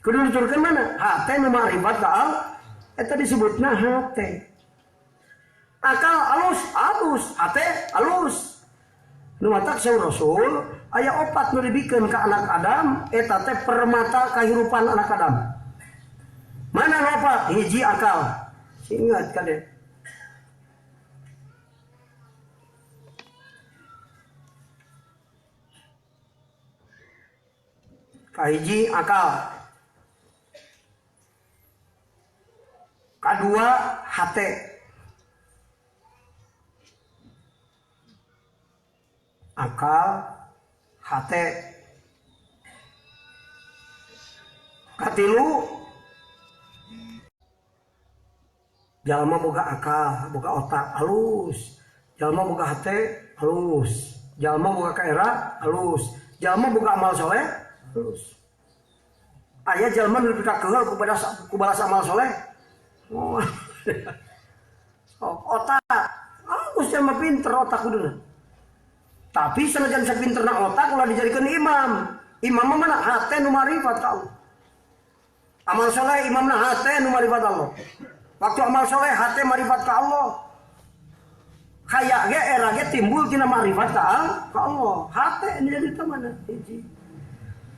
Kudu nuturkeun mana? Hate nu ma'rifat ka Allah eta disebutna hate. Akal alus, alus, hate alus. Nu matak saur Rasul aya opat nu dibikeun ka anak Adam eta teh permata kahirupan anak Adam. Mana nu opat? Hiji akal. Ingat kade. Kahiji akal. Kadua hate. Akal, hate. Katilu jalma boga akal, boga otak halus. Jalma boga hate halus. Jalma boga kaera halus. Jalma boga amal soleh halus. Aya jalma nu dipikakeul ku balas amal soleh. Oh. Otak halus jalma pinter otak kuduna. Tapi sanajan sapinterna otak ulah dijadikeun imam. Imam mah mana hate nu marifat ka Allah. Amal soleh imamna hate nu marifat Allah. Waktu amal soleh hate marifat ka Allah. Kaya ge era ge timbul tina marifat ka Allah. Hate ini jadi mana hiji.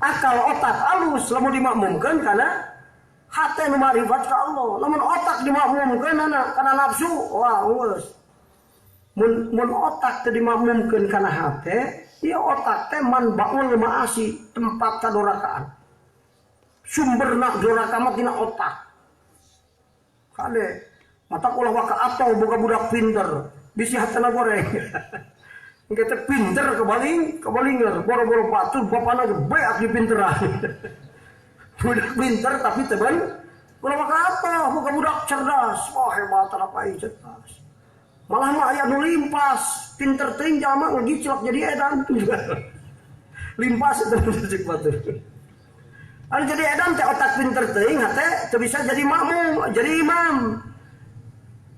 Akal otak alus lamun dimakmumkeun kana hate nu marifat ka Allah. Lamun otak dimakmumkeun kana nafsu, wah geus. Mun otak teu dimakmumkeun kana hate, ieu otak teh manbaul maasi, tempat kadorakaan. Sumberna doraka mah tina otak. Kade, mata ulah waka atau boga budak pinter, bisi hatena goreng. Engke teh pinter kebalinger, boro-boro batur bapana ge beak dipinteran. Budak pinter tapi teu beun, ulah waka atau boga budak cerdas, wah hebat apa ieu cerdas. Malah mah aya nu limpas, pinter teuing jalma ngegiclok jadi edan. Limpas itu cek batur. Anu jadi edan teh otak pinter teuing hate teu bisa jadi makmum, jadi imam.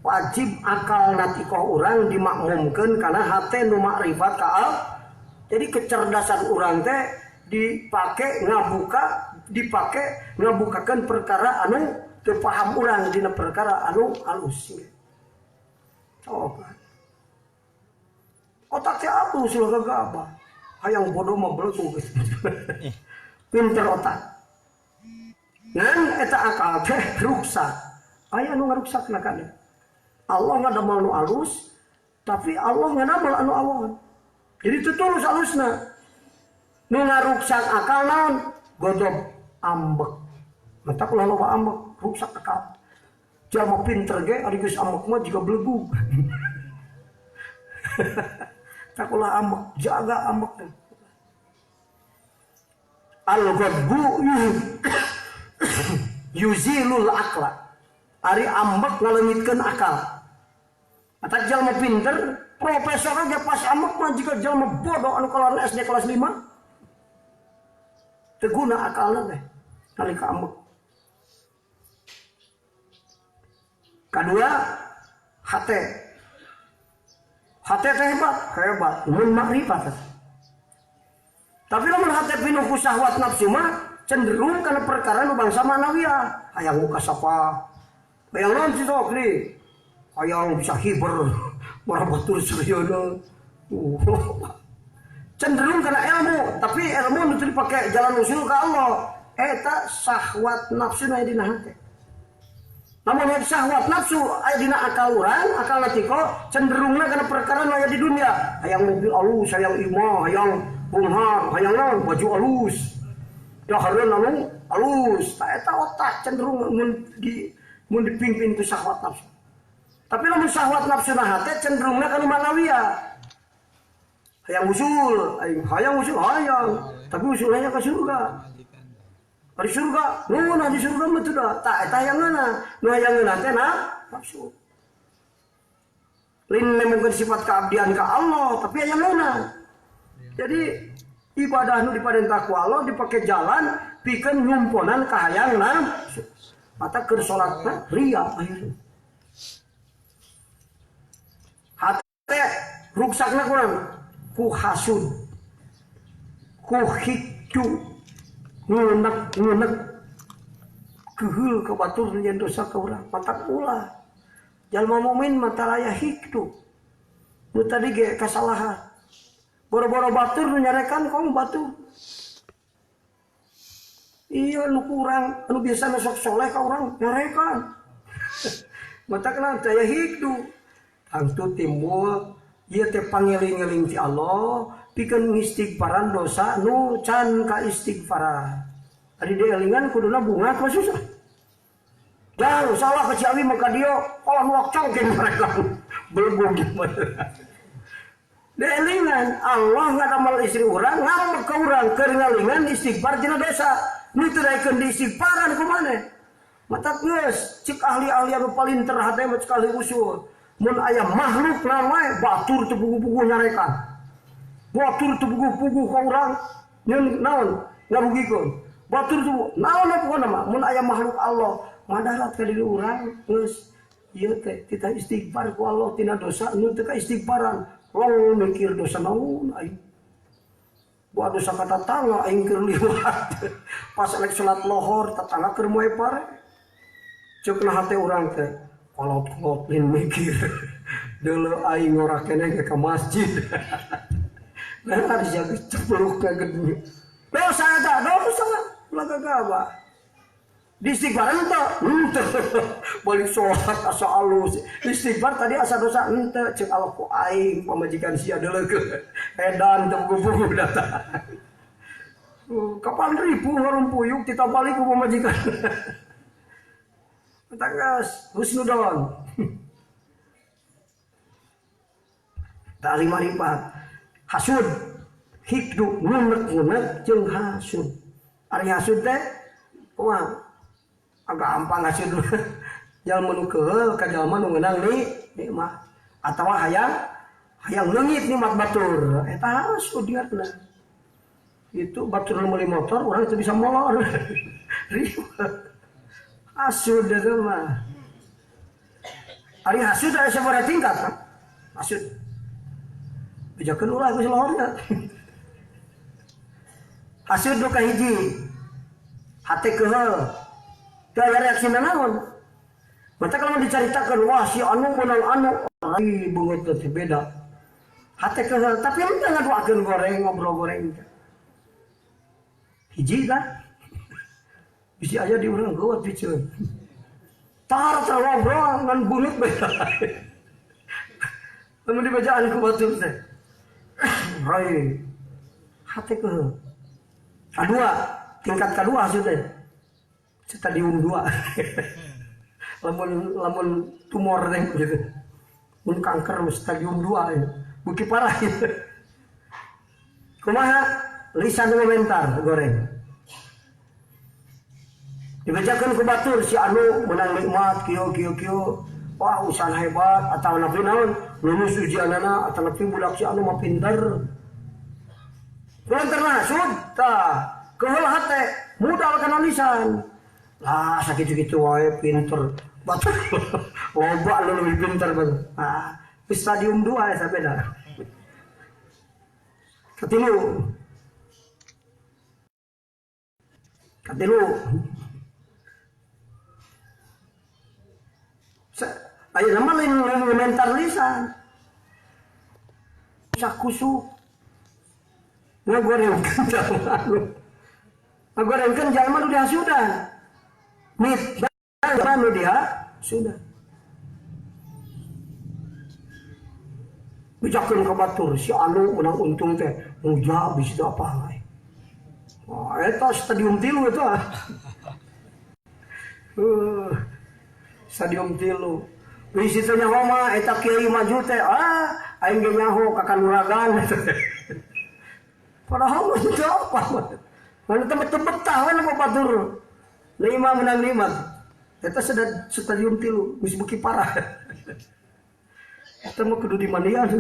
Wajib akal natikoh urang dimakmumkeun kana hate nu makrifat ka Allah. Jadi kecerdasan urang teh dipake ngabuka, dipake ngabukakeun perkara anu teu paham urang dina perkara anu alus. Oh, otak teh alus ulah gagabah. Hayang bodoh mah beletu geus. Pinter otak. Ngan eta akal teh ruksak. Aya nu ngaruksakna kana. Allah ngadamel nu alus, tapi Allah ngadamel anu awon. Jadi teu tulus alusna. Nu ngaruksak akal naon? Godob, ambek. Matak ulah loba ambek, ruksak akal. Jalma pinter ge ari geus ambek mah jiga belegug. Tak ulah ambek, jaga ambek. Al-ghadbu yuzilul akla. Ari ambek ngaleungitkeun akal. Atac jalma pinter, profesor aja pas ambek mah jiga jalma bodoh anu keluar SD kelas 5. Teu guna akalna teh nalika ambek. Kedua, hate. Hate teh hebat, hebat, mun makrifat. Tapi lamun hate pinuh ku syahwat nafsu mah cenderung kana perkara nu bangsa manawiyah. Hayang muka sapa. Hayang naon sih sok nih? Hayang bisa hiber, marabatur suryono. Cenderung kana ilmu, tapi ilmu nu teu dipake jalan usul ka Allah. Eta syahwat nafsu na dina hate. Namun yang syahwat nafsu aya dina akal urang, akal natiko cenderungna kana perkara nu aya di dunia. Hayang mobil alus, hayang imah, hayang beunghar, hayang naon, baju alus. Dahareun anu alus. Tah eta otak cenderung mun dipimpin ku syahwat nafsu. Tapi lamun syahwat nafsu na hate cenderungna kana manawiyah. Hayang usul, hayang usul, hayang, tapi usulnya ke surga. Di surga, nu di surga mah teu da. Tah eta hayang ngeunah, nu hayang ngeunah teh nafsu. Lain nemukeun sifat keabdian ka Allah, tapi hayang ngeunah. Jadi ibadah nu diparentah ku Allah dipake jalan pikeun nyumponan ka hayang nafsu. Mata keur salatna ria akhirna. Hate ruksakna kurang ku hasud, ku hikju, ngunek-ngunek keheul ka batur nyen dosa ka urang, matak ulah. Jalma mukmin mah taraya hikdu. Nu tadi ge kasalahan. Boro-boro batur nu nyarekan kamu batur. Iya nu kurang, nu biasa nu sok soleh ka urang nyarekan. Matakna taya hikdu. Tangtu timbul ieu teh pangeling-eling ti Allah pikeun ngistighfaran dosa nu can ka istighfaran. Ari dielingan kuduna bunga mah susah. Jauh salah ke Ciawi maka dia olah luak congkeng mereka belum gimana. Dielingan Allah ngadamal istri urang ngambek ka urang keur ngalingan istighfar tina dosa. Nu teu daekeun di istighfaran kumaha? Matak geus cek ahli-ahli anu paling hate mah cek ahli usul. Mun aya makhluk naon wae batur teu puguh-puguh nyarekan. Batur teu puguh-puguh ka urang nyeun naon ngarugikeun. Batur teu naon pokona mah mun aya makhluk Allah madarat ka diri urang geus ieu teh titah istighfar ku Allah tina dosa nu teu ka istighfaran. Long mikir dosa naon aing. Buat dosa ka tatangga aing keur liwat. Pas rek salat lohor tatangga keur moe pare. Ceuk na hate urang teh kolot-kolot lain mikir. Deuleu aing ngora keneh ke masjid. Nah harus jaga cepluk ka gede. Dosa eta, dosa ulah gagabah. Di istighfar henteu, henteu. Balik salat asa alus. Istighfar tadi asa dosa henteu, ceuk Allah ku aing pamajikan sia deuleukeun. Edan teu puguh-puguh datang. Kapan ripuh ngarumpuyuk tita balik ku pamajikan. Tanggas husnudon. Tali marifat. Hasud hikdu ngunek-ngunek jeung hasud. Ari hasud teh kumaha? Gampang hasud. Jalma nu keuheul ka jalma nu ngeunang nikmat atawa hayang leungit nikmat batur. Eta hasud diarna. Itu batur nu meuli motor urang teu bisa molor. Ribet. Hasud eta mah. Ari hasud aya sabaraha tingkat? Hasud. Bejakeun ulah geus lohorna. Hasud nu kahiji. Hate keuheul. Teu aya reaksi naon. Mata kalau dicaritakeun wah si anu meunang anu, ai beungeut teh beda. Hate keuheul tapi henteu ngadoakeun goreng ngobrol goreng. Hiji tah. Bisi aya di urang geuwat piceun. Tara tara ngobrol ngan beungeut beda. Lamun dibacaan ku batur teh. Rai. Hate keuheul. Kadua, tingkat kadua hasud teh. Stadium 2. Lamun tumor teh gitu. Mun kanker stadium 2 ya. Beuki parah gitu. Kumaha lisan komentar goreng. Dibacakeun ku batur si anu menang nikmat kieu kieu kieu. Wah usaha hebat atawa napi naon lulus ujianana atawa napi budak si anu mah pinter. Kulantar hasud tah keuheul hate mudal kana lisan. Lah sakitu-kitu wae pinter. Batur loba lu lebih pinter batur. Ah, stadium 2 eta beda. Katilu. Katilu. Ayo nama lain komentar lisan. Sakusuk. Ngagorengkeun jalma nu. Ngagorengkeun jalma nu dihasudan. Mitbah nu dihasudan. Bejakeun ka batur si anu menang untung teh muja bisi teu apa wae. Wah, eta stadium 3 eta. Stadium 3. Bisi teh nyaho mah eta kiai maju teh ah aing ge nyaho ka kanuragan. Padahal mah teu apa. Mana teu betah we nu batur. 5 menang 5. Eta stadium 3 geus beuki parah. Eta mah kudu dimandian.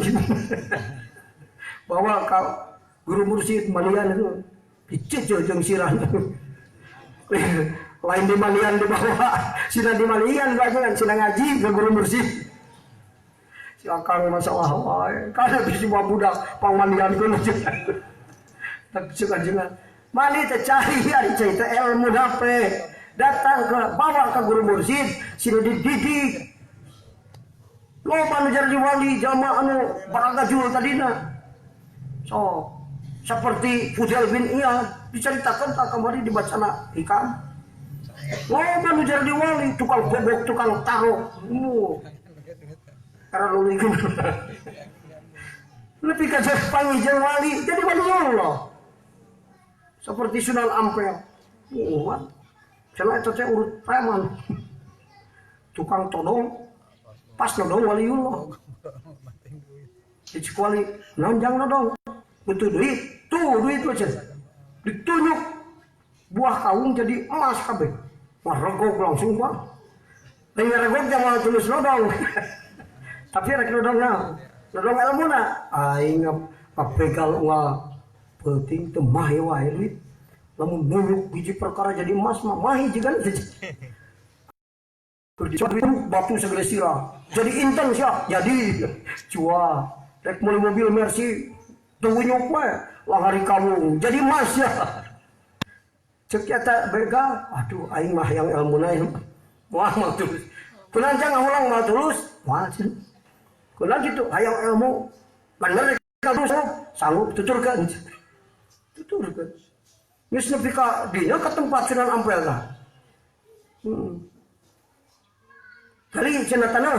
Bawa ka guru mursyid mandian itu dicejo jeung sirah. Lain di malian dibawa, sina di malian bagian sina ngaji ke guru mursyid. Si akang masalah wae, kana bisi budak pangmandian kuno. Tapi suka juga. Mali teh cari ari cai teh ilmu dape. Datang ke bawa ke guru mursyid, sina dididik. Loba nu jadi wali jalma anu baragajul tadina. So, seperti Fudail bin Iyad diceritakan tak kamari dibacana hikam. Loba nu jadi wali tukang gobok, tukang taruh. Karena luluh lebih ka panggil jeung wali jadi wali Allah. Seperti Sunan Ampel. Wah. Cenah eta teh urut preman. Tukang todong pas nodong waliullah. Dicik wali naon jang nodong? Butuh duit. Tuh duit mah cenah. Ditunjuk buah kawung jadi emas kabeh. Wah regog langsung Pak. Lain regog teh moal tulus nodong. Tapi rek nodong naon? Nodong elmuna. Aing ngapegal unggal peuting teu mahi wae duit. Lamun nunjuk hiji perkara jadi emas mah mahi jiga teh. Batu segede sirah. Jadi inten sia, jadi cua. Rek meuli mobil Mercy teu we lahari kawung jadi emas ya. Cek eta begal, aduh aing mah yang elmuna ieu. Wah mah tulus. Kunaon jang ngahulang mah tulus? Wah cenah. Kunaon kitu hayang ilmu bener terus sanggup tuturkeun. Tuturkeun. Geus nepi ka dinya ka tempat Sunan Ampel tah. Gali cenah tanah.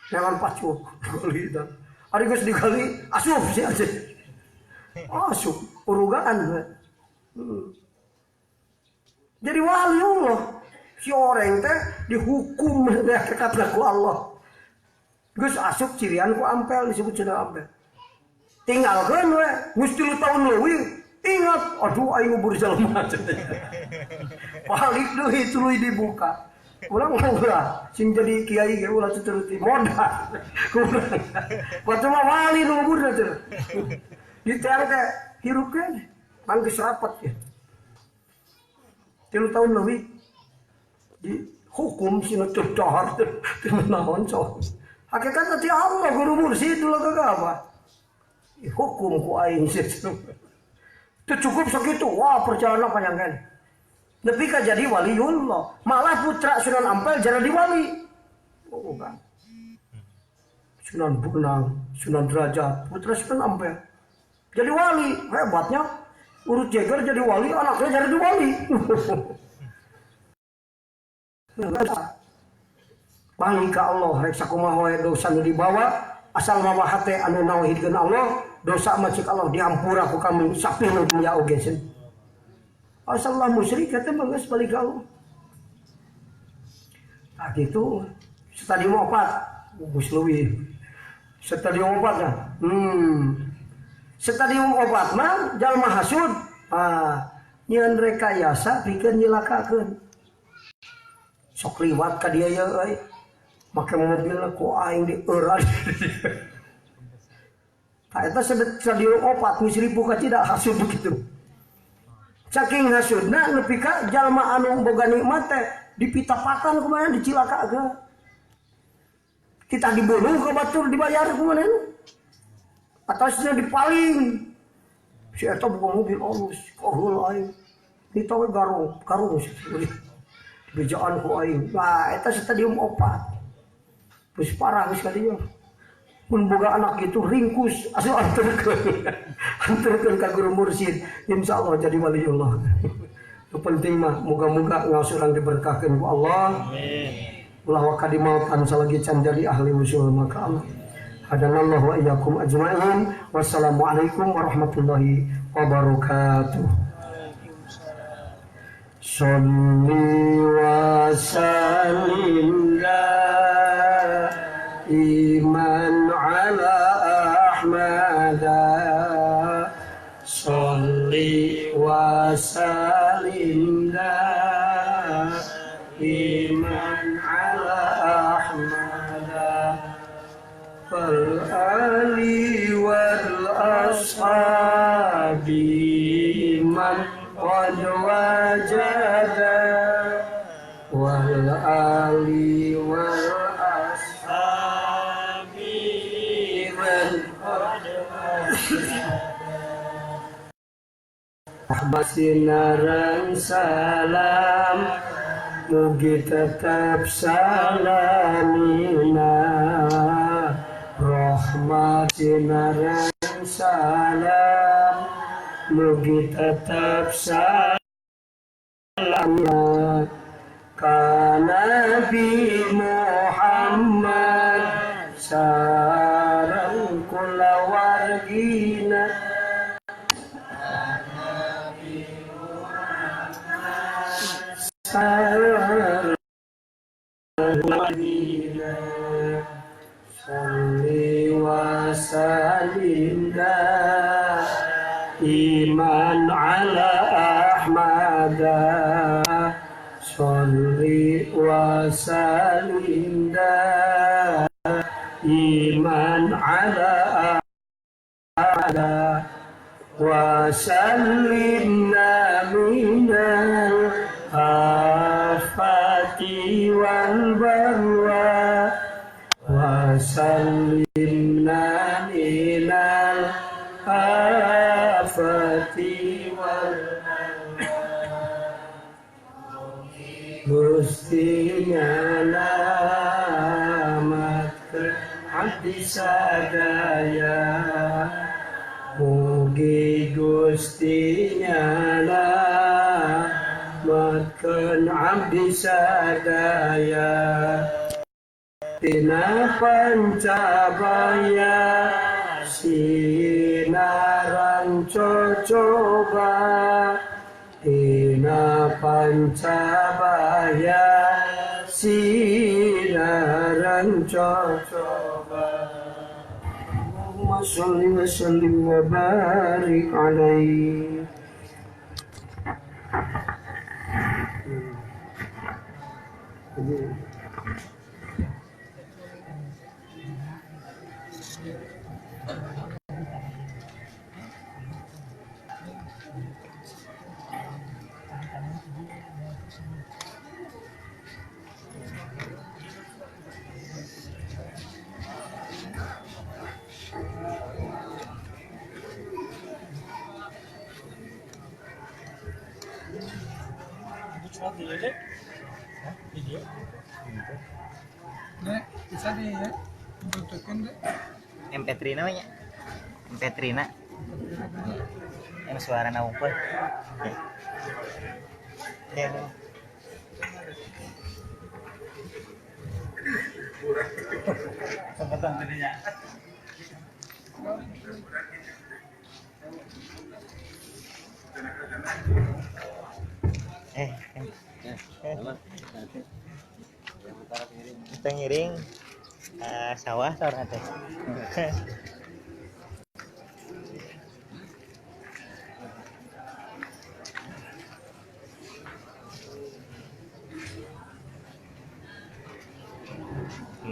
Nelan pacu gali tah. Ari geus digali asup sia teh. Asup urugaan. Jadi wali Allah. Si orang teh dihukum hakikat ku Allah. Geus asup cirian ku Ampel disebut Sunan Ampel. Tinggalkeun we geus 3 tahun leuwih ingat aduh aing ngubur jelema. Balik deui tuluy dibuka. Urang mah ulah sing jadi kiai ge ulah tuturuti modal. Kurang. Batu mah wali nu nguburna teh. Diteang teh hirup keneh. Pan geus rapet ya. 3 tahun leuwih dihukum sina teu dahar teu naon sok. Hakikatna ti Allah guru mursid ulah kagak apa. Dihukum ku aing sih. Teu cukup sakitu, wah perjalanan panjang kan. Nepi ka jadi waliullah. Malah putra Sunan Ampel jadi wali. Oh kan. Sunan Bonang, Sunan Derajat, putra Sunan Ampel. Jadi wali, hebatnya. Urut Jeger jadi wali, anaknya jadi wali. Balik ka Allah, rek sakumaha wae dosa nu dibawa, asal mawa hate anu nauhidkeun Allah, dosa mah cik Allah dihampura ku kami sapih nu dunya oge cenah. Asal Allah musyrik teh mah geus balik ka Allah. Tah kitu stadium 4 geus leuwih. Stadium 4 dah. Stadium 4 mah jalma hasud, nyieun rekayasa pikeun nyilakakeun. Sok liwat ka dieu ye euy. Make mobil ku aing dieuran. Tah eta stadium 4 geus ribu ka tidak hasud begitu. Saking hasudna nepi ka jalma anu boga nikmat teh dipitapakan kumaha dicilakakeun. Kita dibunuh ke batur dibayar kumaha. Atasnya dipaling. Si eta boga mobil alus, kaheul aing. Kita we garung, garung dibejaan ku aing. Nah, eta stadium 4. Geus parah geus ka dieu. Mun boga anak gitu ringkus asup anterkeun. Anterkeun ka guru mursyid, insyaallah jadi waliullah. Nu penting mah moga-moga ngaos urang diberkahkeun ku Allah. Amin. Ulah waka dimautan salagi can jadi ahli wusul maka Allah. Hadanallahu wa iyyakum ajmain. Wassalamualaikum warahmatullahi wabarakatuh. Sholli wa sallim iman ala Ahmad. Sholli wa sallim iman ala Ahmad wal ali wal ashabi man qad wajada wal ali wal ashabi man qad wajada. Sinaran salam Mugi tetap salamina rahmat sinareng salam mugi tetap salamina ka Nabi Muhammad sareng kulawargina sareng kulawargina sholli wa sallim iman ala Ahmad sholli wa sallim iman ala Ahmad wa sallimna minal afati wal balwa wa sallimna minal afati wal balwa Gusti nyalamatkeun abdi sadaya mugi Gusti nyalamatkeun abdi sadaya tina pancabaya sinaran cocoba tina pancabaya sinaran cocoba. Allahumma sholli wa sallim wa barik alaihi. Bisa di ya, MP3 namanya, MP3 na, yang suara naung pun. Ya. Sempetan tadinya. Kita ngiring sawah saurna teh.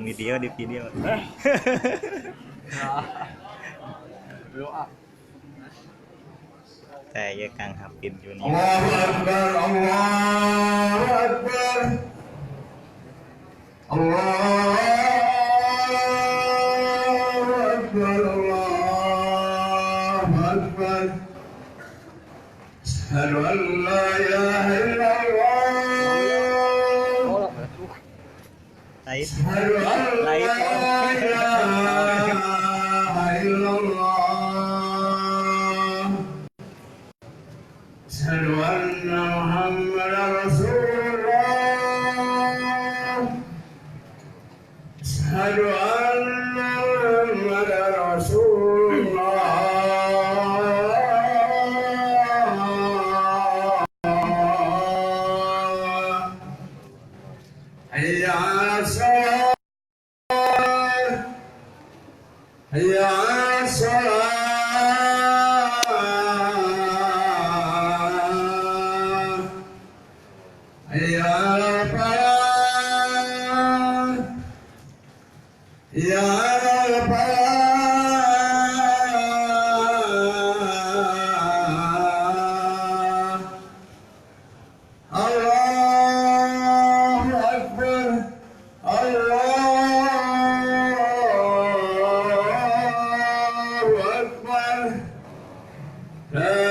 Video di video. Saya Kang Hafid Junior. Allahu Akbar, Allahu Akbar. Allahu Akbar, Allahu Akbar. Asyhadu an la ilaha illallah. Asyhadu an la ilaha illallah. Asyhadu anna Muhammadan Rasulullah. Asyhadu anna Muhammadan Rasulullah. Hayya 'alas shalah. Hayya 'alas shalah. Hayya 'alal falah. Hayya 'alal falah. Allahu Akbar. Allahu Akbar. La